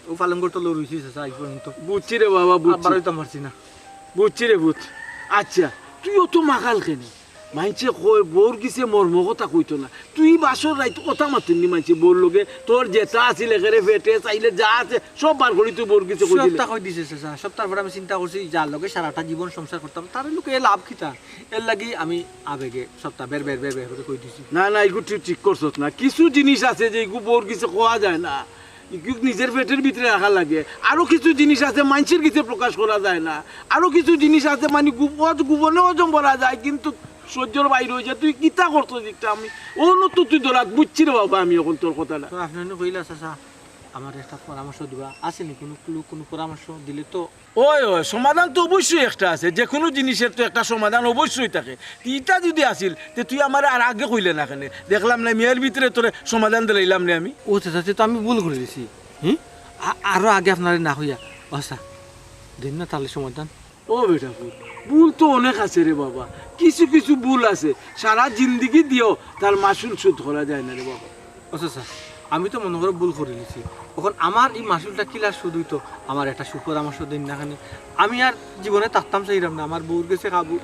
ও পালঙ্গর তলে রইছি, চাচা, আজ পর্যন্ত। বুঝছি রে বাবা, বুঝছি। আবার হইতাম পারছি না। বুঝছি রে, বুঝ। আচ্ছা, তুই অত মাখাল কেনে? মাইনষে কয়, বউর গেছে মর্ম কথা কইতো না। তুই বাসর রাইত কথা মাতছস নি মাইনষে বউর লগে? তোর যেটা আছিল একেরে পেটে, চাইলে যা আছে, সব বার করি তুই বউর গেছে কই দিলে। সবটা কই দিছে, চাচা। সবটার পরে আমি চিন্তা করছি, যার লগে সারাটা জীবন সংসার করতাম, তার লগে এ লাভ কিতা? এর লাগি আমি আবেগে সবটা বের, বের, বের, বের করে কই দিছি। না, না, ইগু তুই ঠিক করছস না। কিছু জিনিস আছে যে ইগু বউর গেছে কওয়া যায় না। ইগু নিজের পেটের ভিতরে রাখা লাগে। আরো কিছু জিনিস আছে মাইনষের গেছে প্রকাশ করা যায় না। আরো কিছু জিনিস আছে মানে গু-, অজ-, গোপনে অজম করা যায়, কিন্তু সহ্যর বাইরে অই যায়। তুই কিতা করছস একটা আমি, অনো তো তুই ধরাত বুঝছি রে বাবা, আমি এখন তোর কথাটা। তো আপনি অনো কইলা, চাচা, আমার একটা পরামর্শ দিবা, আছে নি কোনো ক্লু, কোনো পরামর্শ দিলে তো। ওই, ওই, সমাধান তো অবশ্যই একটা আছে, যে কোনো জিনিসের তো একটা সমাধান অবশ্যই থাকে। ইটা যদি আছিল, তে তুই আমারে আর আগে কইলে না কেনে? দেখলাম না, মিয়ার ভিতরে তোরে সমাধান দিলাইলাম নে আমি। ও চাচা, তে তো আমি ভুল করে দিছি। হুম? আ-, আরো আগে আপনারে না কইয়া। ও আচ্ছা, দেন না তাহলে সমাধান। ও বেটা পুত, ভুল তো অনেক আছে রে বাবা, কিছু কিছু ভুল আছে, সারা জিন্দেগি দিও তার মাসুল শোধ করা যায় না রে বাবা। আচ্ছা, আচ্ছা, আমি তো মনে করো ভুল করে নিছি। এখন আমার এই মাসুলটা কিলা শোধ অইতো, আমার একটা সুপরামর্শ দেন না কেনে। আমি আর জীবনে থাকতাম চাইরাম না, আমার বউর গেছে খাবো।